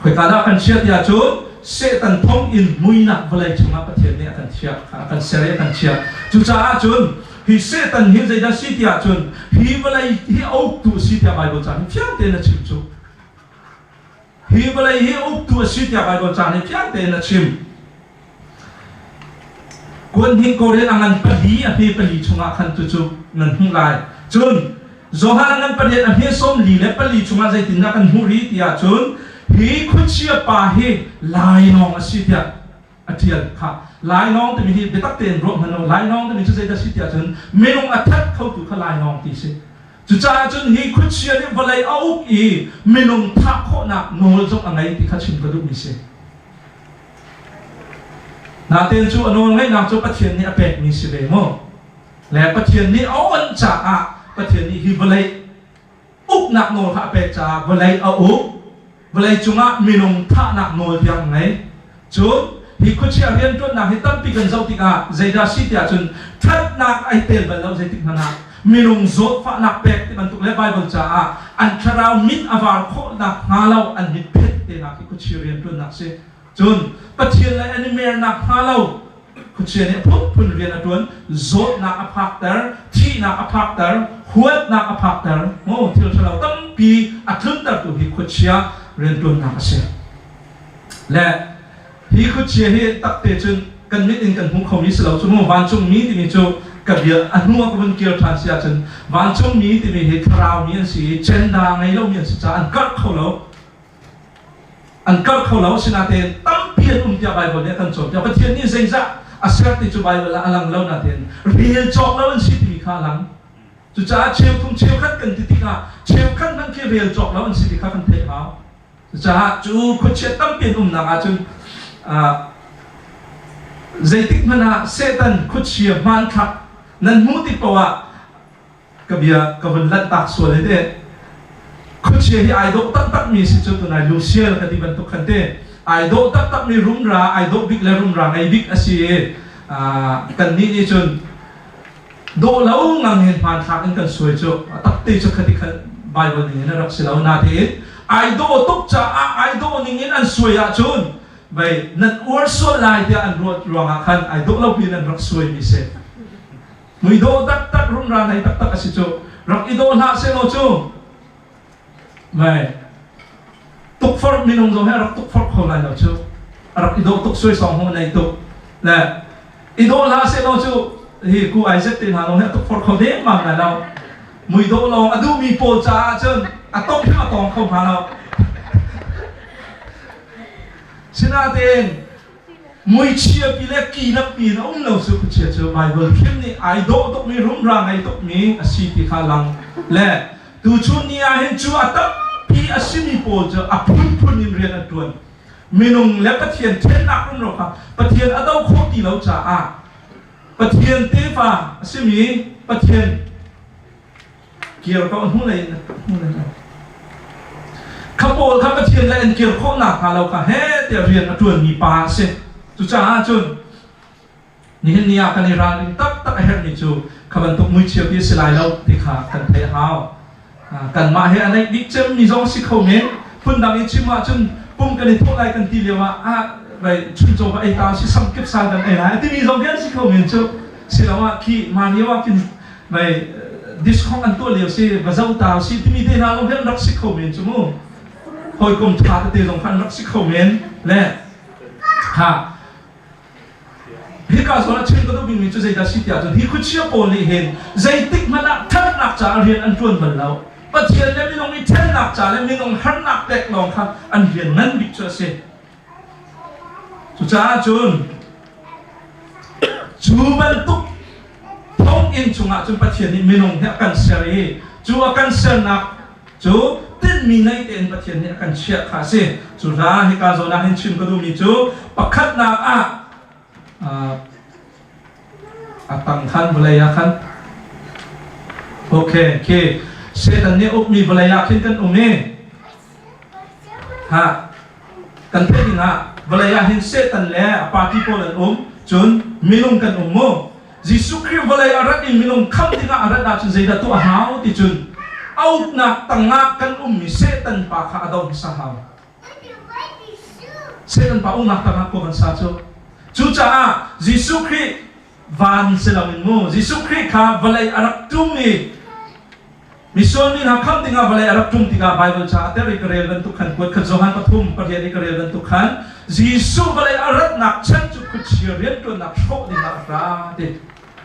Khoika dah a kan chiah tiah cun Satan thonginn muinak vawlei chungah Pathian nih a kan chiah, a kan ser i a kan chiah. Cucaah cun hi Satan hi zeidah si tiah cun hi vawlei hi a uktu a si tiah Baibal ca hi fiang tein a chim cu. Hi vawlei hi uktu a si tiah Baibal ca nih fiang tein a chim. Kuanhning Korean a ngan pali a hme pali chungah khan cucu nan hmuh lai. Cun Johan a ngan pariat a hme 44 chungah zeitindah kan hmuh rih ti ahcun hi khuachia pa hi lainawng a si tiah a ṭial kha. Lainawng timi hi biatak tein ruah hmanh u. Lainawng timi cu zeidah a si ti ahcun minung a that khotu kha lainawng ti a si. Cucaah cun hi khuachia nih vawlei a uk i minung thah khawhnak nawl zong a ngei ti kha chim ka duhmi si. Natein cu a nawlngeihnak cu Pathian nih a pekmi si ve mu. Le Pathian nih a onh caah Pathian nih hi vawlei uknak nawl kha a pek caah vawlei a uk. Vawlei cungah minung thahnak nawl tiang ngei. Cun hi khuachia rianṭuannak hi tampi kan zoh tikah zeidah si tiah cun ṭhatnak ai tel bal lo zeitik hmanh ah minung zawtfahnak pek ti bantuk le Baibal caah an thlarau mit a var khawhnak hnga lo an mit phet tenak hi khuachia rianṭuannak si. Cun Pathian lei an i mernak hnga lo Khuachia nih a phunphun rian a ṭuan, zawtnak a phakter, thihnak a phakter, huatnak a phakter, maw thil ṭhalo tampi a tluntertu hi khuachia rianṭuannak a si. Le hi khuachia hi takte cun kan mit in kan hmu khomi si lo cu mu vancungmi timi cu ka bia a hnu ah ka vun kir ṭhan si ahcun vancungmi timi hi thlaraumi an si i gender ngei lomi an si caah an karh kho lo. An karh kho lo asinain tampi an um tiah Baibal nih a kan cawnpiak. Pathian nih zeizah a ser ti cu Baibal ah a lang lo nain rel cawk lo an si timi kha a lang. Cucaah cheuthum cheukhat kan ti tikah cheukhat hmanh khi rel cawk lo an si ti kha kan theih hau. Cucaah cu khuachia tampi an umnak ahcun zeitik hmanh ah Satan khuachia hmanthlak nan hmuh tik paoh ah ka bia ka vun lanhtak sual hi teh khuachia hi ai dawh taktak mi si cu tunai lusial ka ti bantuk khan te ai dawh taktak mi rumra ai dawh bik le rumra ngei bik a si i kan nih nih cun dawh lo ngang hin hmanthlak in kan suai cu takte cu khati khan Bible ning in a rak si lo natein ai dawh tuk caah ai dawh ning in an suai ahcun vei nan uar sual lai tiah an ruat ruangah khan ai dawh lo piin an rak suai mi si. Muidawh taktak rumra nei taktak a si cu. Rak i dawh hlah sehlaw cu mei tukforh. Tukforh minung zong hi a rak tukforh kho lai lo cu. A rak i dawh tuk suaisawng hmu nei tuk. Le i dawh hlah sehlaw cu hi ku Isaac te hna lawng hi a tukforh kho dengmang lai lo. Mui dawh lawng a duhmi pawl caah cun a tong hrim a tong kho hnga lo. Sinain muichia pi le kilak pi in a um lo cu khuachia cu Baibal hrim nih ai dawh tukmi rumra ngei tukmi a si ti kha lang le tuchun ni ah hin cu a tampi a simi pawl cu a phunphun in rian an ṭuan. Minung le Pathian ṭhennak rumro kha Pathian a do khawh ti lo caah Pathian tefa a simi Pathian kir ko hnulei in hnulei in kha pawl kha Pathian le an kir khawh nakhnga lo kha he tiah rian a ṭuanmi pa a si. Cucaah cun nihin ni ah kan i ralring taktak a herhmi cu kha bantuk muichia ti a si lai lo ti kha kan theih a hau. Kanmah he a naih bik cemmi zong si kho men. Phundang i chim ahcun pum kan i thawh lai kan ti lio ah ah vai chuncaw va ei ta si samkip sal kan ei lai a timi zong khi an si kho men cu. Siloah khi mah lio ah khin vai discount an tuah lio si va zoh ta si timi te hna zong khi an rak si kho men cu mu. Hawikom ṭha tete zong kha an rak si kho men le ha Hika zawn ah chim ka duh bikmi cu zeidah si tiah cun hi khuachia pawl nih hin zeitik hmanh ah ṭhatnak caah rian an ṭuan bal lo. Pathian le minung i ṭhennak ca le minung harnak pek lawng kha an rian ngan bik cu a si. Cucaah cun cu bantuk thonginn chungah cun Pathian nih minung hi a kan ser i cu a kan sernak cu tinhmi ngei tein Pathian nih a kan chiah kha a si. Cu hla hika zawn ah hin chim ka duhmi cu pakhatnak ah a tang khan vawlei ah khan okay khi Satan nih ukmi vawlei ah khin kan um i ha kan theih ding ah vawlei ah hin Satan le a party pawl an um cun minung kan um mu Jesuh Khrih vawlei a rat i minung khamh dingah a rat ahcun zeidah tuah a hau ti cun a uknak tangah kan ummi Satan pa kha a doh hmasa hau. Satan pa uknak tangah khua kan sa cu. Cucaah Jesuh Khrih van si loin mu Jesuh Khrih kha vawlei a rak tum i Misual mi hna khamh dingah vawlei a rak ṭum tikah Baibal ca a ter i ka rel bantuk khan kuat khat Johan pathum pariat i ka rel bantuk khan Jesuh vawlei a ratnak chan cu khuachia rianṭuannak hrawh dingah a ra ti.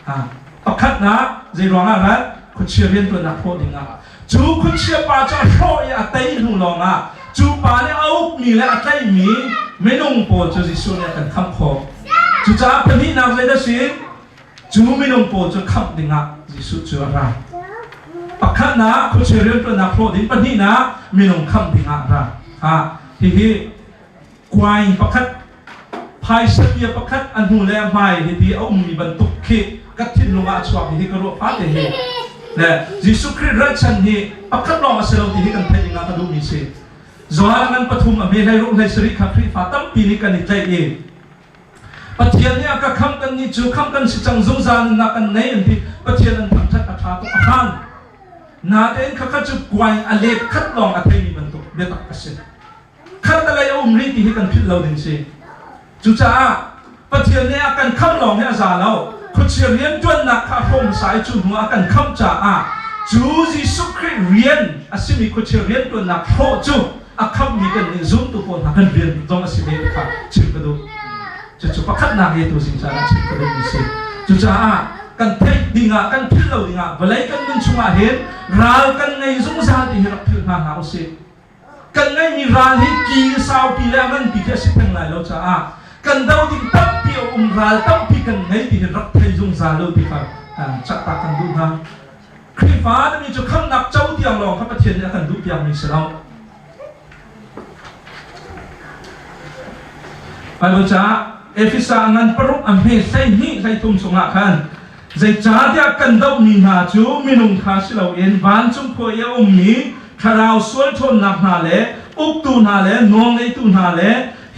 Ha. Pakhatnak zei ruangah rat? Khuachia rianṭuannak hrawh dingah. Cu khuachia pa cu a hrawh i a tei hnu lawngah cu pa nih a ukmi le a tlaihmi minung pawl cu Jesuh nih a kan khamh khawh. Cucaah pahnihnak zeidah si? Cu minung pawl cu khamh dingah Jesuh cu a ra. Pakhatnak khuachia rianṭuannak hlawh ding, pahnihnak minung khamh dingah a ra. Ha, hihi kuaing pakhat phaisa bia pakhat a hnu le a hmai hiti a ummi bantuk khi ka thinlung ah a chuak hi ka ruah fate hi. Le Jesuh Khrih ralchan hi pakhat lawng a si lo ti hi kan theih dingah ka duhmi si. Johan ngan pathum a hme hlei ruk hlei sarih kha Khrihfa tampi nih kan i tlaih i Pathian nih a ka khamh kan nih cu khamh kan si cang zungzal nunnak kan nei an ti. Pathian an thangṭhat a ṭha tuk a hmaan. Natein khakha cu kuai a let khat lawng a theimi bantuk biatak a si. Khat lei a um rih ti hi kan philh lo ding si. Cucaah Pathian nih a kan khamh lawng hi a za lo. Khuachia rianṭuannak kha a hrawm hmasa i cu hnu ah a kan khamh caah cu Jesuh Khrih rian a simi khuachia rianṭuannak hrawh cu a khamhmi kan nih zumtu pawl hna kan rian zong a si ve ti kha chim ka duh. Cucu pakhatnak i tuzing caan ah chim ka duhmi si. Cucaah kan theih dingah kan philh lo dingah vawlei kan nun chungah hin ral kan ngei zungzal ti hi rak philh hna hna usih. Kan ngeihmi ral hi ki saupi le a nganpi khi a si theng lai lo caah kan do ding tampi a um ral tampi kan ngei ti hi rak thei zungzal lo ti kha cahtak kan duh hna. Khrihfa timi cu khamhnak co tiang lawng kha Pathian nih a kan duhpiakmi si lo. Bible caah Efesa ngan paruk a hme 12 13 chungah khan zeicahtiah kan dohmi hna cu minung kha si loin vancung khua i a ummi thlarau sual ṭhawnnak hna le uktu hna le nawlngeitu hna le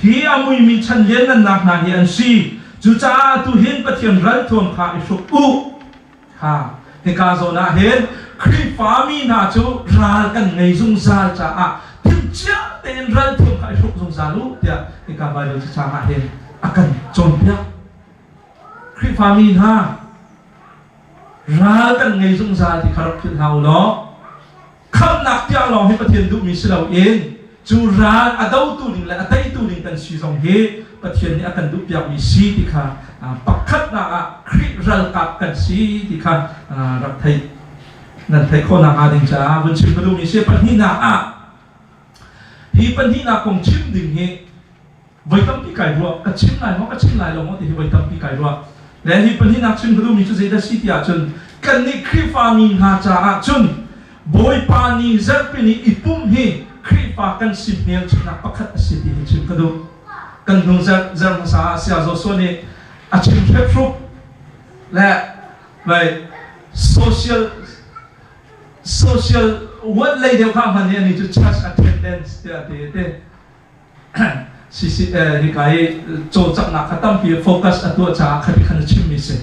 hi a muimi chan lianngannak hna hi an si. Cucaah atu hin Pathian ralthuam kha i hruk u. Ha, hika zawn ah hin Khrihfami hna cu ral kan ngei zungzal caah timhcia tein ralthuam kha i hruk zungzal u tiah hika Baibal cacang ah hin a kan cawnpiak. Khrihfami hna ral kan ngei zungzal ti kha rak philh hna u law khamhnak tiang lawng hi Pathian duhmi si loin Cu ral a dotu ding le a teitu ding kan si zong hi Pathian nih a kan duhpiakmi si ti kha pakhatnak ah Khrih ralkap kan si ti kha rak theih nan theih khawh nakhnga ding caah vun chim ka duhmi si. Pahnihnak ah hi pahnihnak kong chim ding hi voi tampi kai ruah ka chim lai maw ka chim lai lo maw ti hi voi tampi kai ruah le hi pahnihnak chim ka duhmi cu zeidah si ti ahcun kannih Khrihfami hna caah cun Bawipa ni zarhpi ni i pumh hi Khrihfa kan si hmelchunhnak pakhat a si ti hi chim ka duh. Kan hnu zarh zarh hmasa ah Saya Joshua nih a chim hrephruk le vai social social what lei deuh kha hman hi ani cu church attendance tiah ti te hika hi cawlcanghnak kha tampi focus a tuah caah khati khan a chimmi si.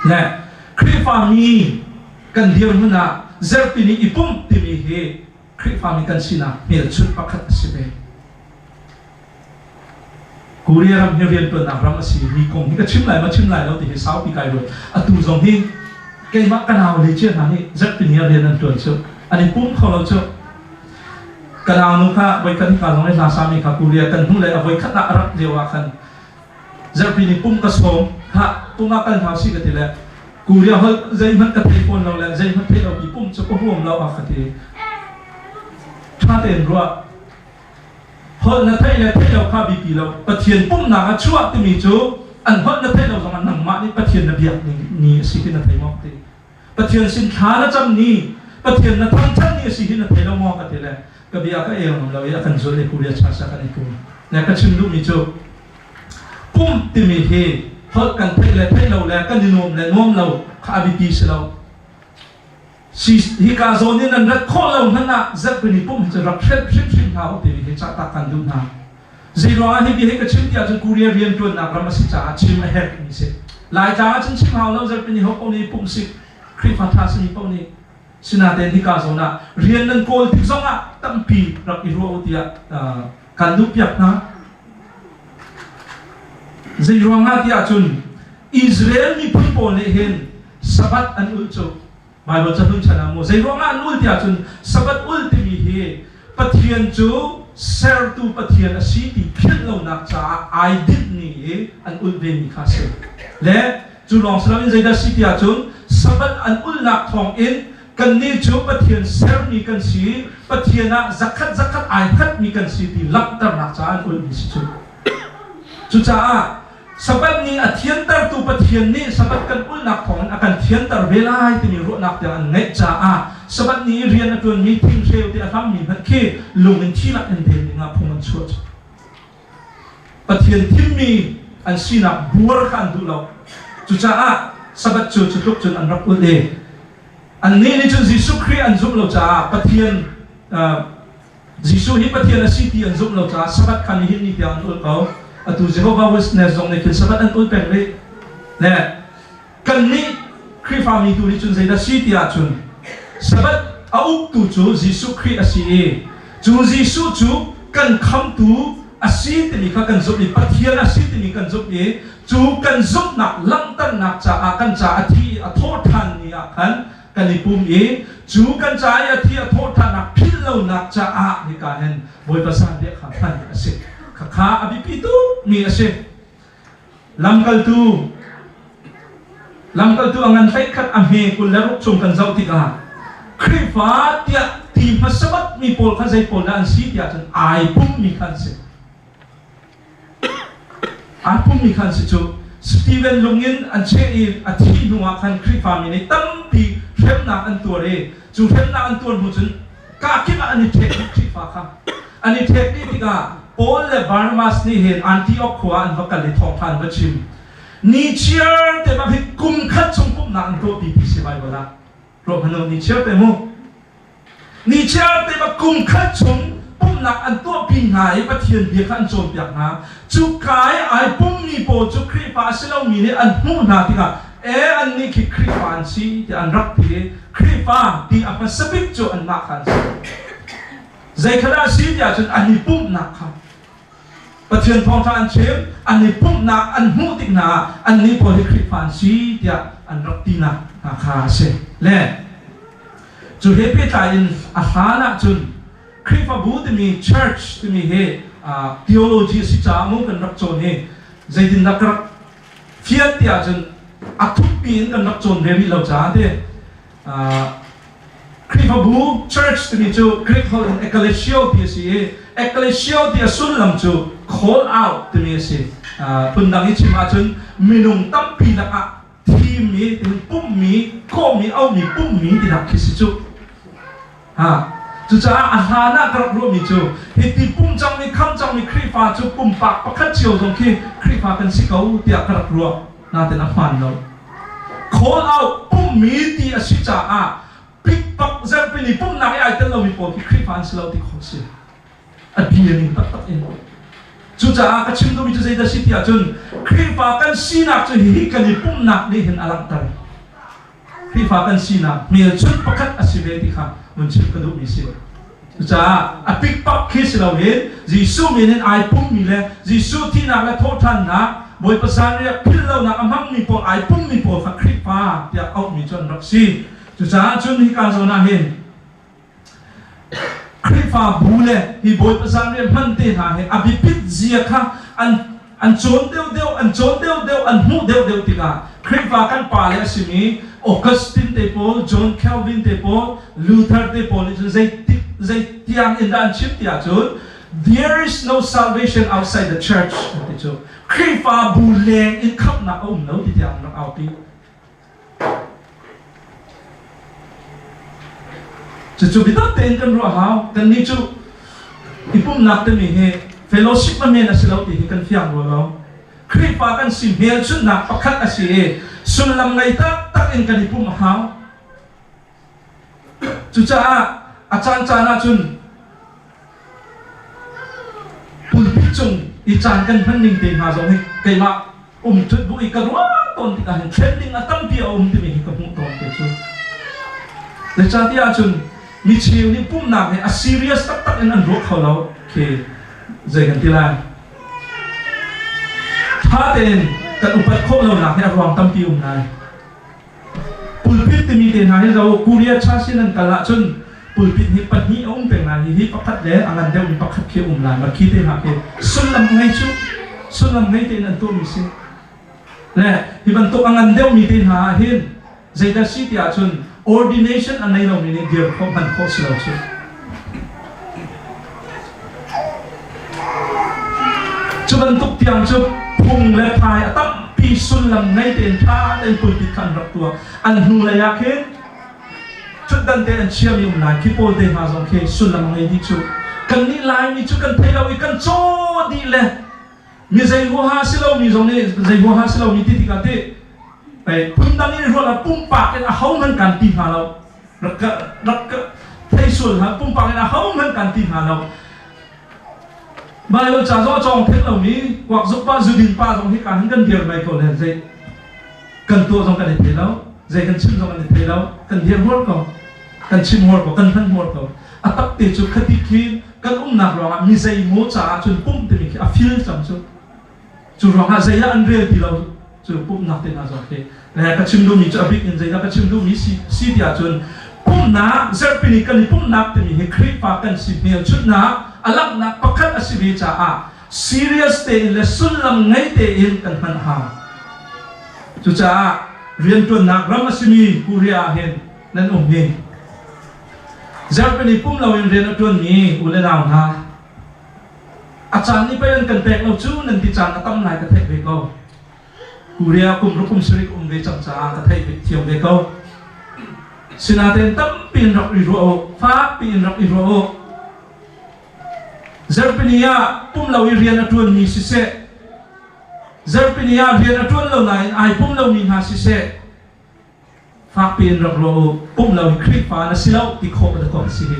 Le Khrihfami kan dirhmun ah zerpi ni i pumh timi hi Khrihfami kan sinak hmelchunh pakhat a si ve. Korea ram hi riantuannak ram a si mi kong hi ka chim lai ma chim lai lo ti hi saupi kai ruat. Atu zong hi keimah ka nau le cia hna nih zerpi ni ah rian an tuan cu an i pum kho lo cu. Ka naunu kha voikhat hika zong i hla sami kha Korea kan hnu le a voikhat ah a rak lio ah khan zarhpi ni pum ka sawm ha pum ah kal hna si ka ti le Korea holh zeihmanh ka thei fawn lo le zeihmanh thei lo ti pum cu ka huam lo ah ka ti ṭha tein ruah holh na theih le theih lo kha biapi lo Pathian pumnak a chuah timi cu an holh na theih lo zongah nangmah nih Pathian na biak ning ni a si ti na thei maw ti Pathian sin thla na cam ni Pathian na thangthat ni a si hi na thei lo maw ka ti le ka bia ka el ngam lo i a kan zul i Korea church ah kan i pum le ka chim duhmi cu pumh timi hi holh kan theih le theih lo le kan i nuam le nuam lo kha a biapi si lo si hika zawn in nan rat khawh lo hmanh ah zarhpini pumh hi cu rak hrelh hrimhrim hna u timi hi cah tak kan duh hna Zei ruangah hi bia hi ka chim tiah cun Korea rianṭuannak ram a si caah chim a herhmi si. Laitlang ah cun chim hau lo zarhpini ho paoh nih pumh si Khrihfa ṭha simi paoh nih sinatein hika zawn ah rian nan kawl tik zongah tampi rak i ruah u tiah kan duhpiak hna. Zei ruangah tiah cun Israel miphun pawl nih hin Sabbath an ulh cu Baibal cahlun chan ah mu zei ruangah an ul tiah cun Sabbath ul timi hi Pathian cu sertu Pathian a si ti philh lonak caah ai dinh ni i an ulh ve mi kha a si. Le cu lawng si loin zeidah si tiah cun Sabbath an ulhnak thawng in kannih cu Pathian sermi kan si, Pathian ah zakhat zakhat ai hngatmi kan si ti langhternak caah an ulhmi si cu. Cucaah Sabbath ni a thiantertu Pathian nih Sabbath kan ulhnak thawngin a kan thianter ve lai timi ruahnak tiang an ngeih caah Sabbath ni i rian a ṭuanmi thinghreu te a hlammi hmanh khi lung in thi lak in den dingah phung an chuah. Pathian thimmi an sinak buar kha an duh lo. Cucaah Sabbath cu cu tluk cun an rak ulh i annih nih cun Jesuh Khrih an zumh lo caah Pathian uh, Jesuh hi Pathian a si ti an zumh lo caah Sabbath kha nihin ni tiang an ulh ko. Atu Jehovah Witness zong nih khin Sabbath an ulh peng rih. Le kannih Khrihfami tu nih cun zeidah si ti ahcun Sabbath a uktu cu Jesuh Khrih a si i cu Jesuh cu kan khamtu a si timi kha kan zumh i Pathian a si timi kan zumh i cu kan zumhnak langhternak caah kan ca a thi i a thawhṭhan ni ah khan kan i pum i cu kan ca i a thi a thawhṭhannak philh lonak caah hika hin Bawipa zanriah kha hman a si. Khakha a biapi tukmi a si. Lamkaltu Lamkaltu a ngan hleikhat a hme 26 chung kan zoh tikah Khrihfa tiah ti hmasa mi pawl kha zei pawl dah an si tiah cun ai pummi kha an si. Aa pummi kha an si cu. Steven lung in an cheh i a thih hnuah khan Khrihfami nih tampi hremnak an tuar i cu hremnak an tuar hnu cun kakip ah an i ṭhek dih Khrihfa kha. An i ṭhek dih tikah Paul le Barnabas nih hin Antioch khua ah an va kal i thawngṭha an va chim. Ni chiar te bak hi kum khat chung pumhnak an tuahpi ti si Baibal ah. Ruah hmanh u, ni chiar te mu. Nichiar te bak kum khat chung pumhnak an tuahpi hna i Pathian bia kha an cawnpiak hna. Cuka i ai pummi pawl cu Khrihfa a si lomi nih an hmuh hna tikah e annih khi Khrihfa an si tiah an rak ti i Khrihfa ti a hmasa bik cu anmah kha an si. Zei kha dah a si tiah cun an i pumhnak kha Pathian thawngṭha an chim, an i pumhnak an hmuh tik hna ah annih pawl hi Khrihfa an si tiah an rak tinak hna kha a si. Le cu he pehtlai in a hlan ah cun. Khrihfabu timi church timi hi theology a si caah mu kan rak cawn hi zeitindah ka rak fian ti ahcun a thukpi in kan rak cawn ve rih lo caah ti Khrihfabu church timi cu Greek holh in ecclesio ti a si i ecclesio ti a sullam cu call out timi a si. Phundang i chim ahcun minung tampi lakah thimmi, pumhmi, kawhmi, auhmi, pumhmi tinak khi si cu. Ha. Cucaah a hlan ah ka rak ruahmi cu hiti pum cangmi kham cangmi Khrihfa cu pumpak pakhat cio zong khi Khrihfa kan si ko tiah ka rak ruah. Nain a hmaan lo. Call out pummi ti a si caah pikpak zerhpini pumhnak i ai tel lomi pawl khi Khrihfa an si lo ti khawh a si. A bia ning taktak in. Cucaah ka chim duhmi cu zeidah si ti ahcun Khrihfa kan sinak cu hihi kan i pumhnak nih hin a langhter. Khrihfa kan sinak hmelchunh pakhat a si ve ti kha vun chim ka duhmi si. Cucaah a pikpak khi si loin Jesuh min in ai pummi le Jesuh thihnak le thawhṭhannak Bawipa zanriah philh lonak a hmangmi pawl ai pummi pawl kha Khrihfa tiah auhmi cu an rak si. Cucaah cun hika zawn ah hin Khrihfabu le hi Bawipa zanriah hman te hna hi a biapit zia kha an an cawn deuhdeuh an cawn deuhdeuh an hmuh deuhdeuh tikah Khrihfa kan pale a simi Augustine te pawl John Calvin te pawl Luther te pawl nih cun zeitik zei tiang in dah an chim ti ahcun there is no salvation outside the church an ti cu Khrihfabu leng in khamhnak a um lo ti tiang an rak aupi. Cucu biatak tein kan ruah hau. Kannih cu i pumhnak timi hi fellowship a men a si lo ti hi kan fiang rua lo. Khrihfa kan si hmelchunhnak pakhat a si i sullam ngei taktak in kan i pumh a hau. Cucaah a caancaan ahcun pulpit cung i caan kan hman ning te hna zong hi keimah um ṭhut bu i ka ruah tawn tikah hin thlen ding a tampi a um timi hi ka hmuh tawn te cu. Zeicahtiah ahcun mi cheu nih pumhnak hi a serious taktak in an ruah kho lo khi zei kan ti lai. Ṭha tein kan upat khawh lonak hi a ruang tampi um lai. Pulpit timi te hna hi zo Korea Church in an kal ahcun pulpit hi pahnih a um peng lai. Hihi pakhat le a ngan deuhmi pakhat khi a um lai. Mah khi te hna khi sullam ngei cu sullam ngei tein an tuahmi si. Le hi bantuk a ngan deuhmi te hna ah hin zeidah si ti ahcun ordination a nei lomi nih dir khawh hman khawh si lo cu. Cu bantuk tiang cu phung le phai a tampi sullam ngei tein ṭha tein pulpit kha an rak tuah. An hnulei ah khin ṭhutdan te an chiami um lai. Khi pawl te hna zong khi sullam ngei dih cu. Kannih Laimi cu kan thei lo i kan caw dih le mi zei huaha si lomi zong nih zei huaha si lomi ti tikah ti phundang in ruah ah pumpak in ahohmanh kan ti hna lo. Rak ka rak ka thei sual hlah pumpak in ahohmanh kan ti hna lo. Baibal ca zong a cawng theng lomi kuak zuk pa zudin pa zong hi ka hin kan dir mai ko le zei kan tuah zong kan i thei lo zei kan chim zong kan i thei lo kan dir huar ko kan chim huar ko kan hman huar ko a tak te cu khati khi kan umnak ruangah mi zei maw caah cun pumh timi khi a fil cang cu Cu ruangah zeidah an rel ti lo cu pumhnak te hna zong khi le ka chim duhmi cu a bik in zeidah ka chim duhmi si, si ti ahcun pumhnak zarhpini kan i pumhnak timi hi Khrihfa kan si hmelchunhnak a langhnak pakhat a si ve caah serious tein le sullam ngei tein kan hman a hau. Cucaah rianṭuannak ram a simi Korea ah hin nan um hi zarhpini pum loin rian a ṭuanmi u le nau hna A caan nih pei an kan pek lo cu nan ti caan a tam lai ka theih ve ko. Korea kum ruk kum sarih um ve cang caah ka theih thiam ve ko. Sinain tampi in rak i ruah u, fakpi in rak i ruah u. Zarhpini ah pum lo i rian a ṭuanmi siseh, zarhpini ah rian a ṭuan lo nain ai pum lomi hna siseh, Fakpi in rak ruah u. Pumh lo hi Khrihfa na si lo ti khawh dakaw a si hi.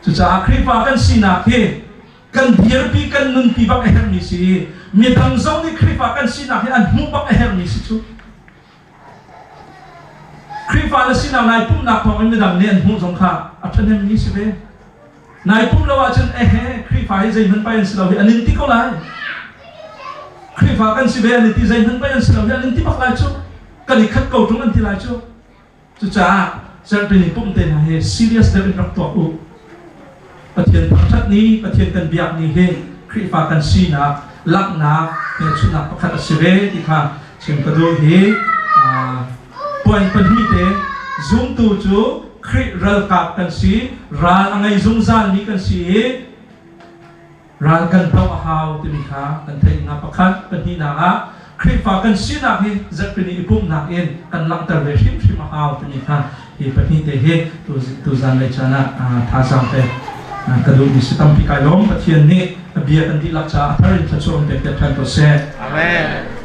Cucaah Khrihfa kan sinak hi kan dirpi kan nunpi bak a herhmi si i midang zong nih Khrihfa kan sinak hi an hmuh bak a herhmi si cu. Khrihfa na sinak nai pumhnak thawng in midang nih an hmuh zong kha a ṭhahnemmi si ve. Nai pumh lo ahcun ehe Khrihfa hi zeihmanh pai an si lo hi an in ti ko lai. Khrihfa kan si ve an i ti zeihmanh pai an si lo hi an in ti bak lai cu. Kan i khat ko ṭung an ti lai cu. Cucaah zarhpini pumh te hna hi serious deuh in rak tuak u. Pathian thangṭhat ni, Pathian kan biak ni hi Khrihfa kan sinak langhnak hmelchunhnak pakhat a si ve ti kha chim ka duh. Hi puan pahnih te zumtu cu Khrih ralkap kan si, ral a ngei zungzalmi kan si i ral kan doh a hau timi kha kan theih nga pakhat. Pahnihnak ah Khrihfa kan sinak hi zarhpini i pumhnak in kan langhter ve hrimhrim a hau timi kha hi pahnih te hi tuzan lei caan ah thazaang pek ka duhmi si. Tampi kai lawm. Pathian nih a bia kan dihlak caah a thar in thluachuah in pek piak ṭhan ko seh. Amen.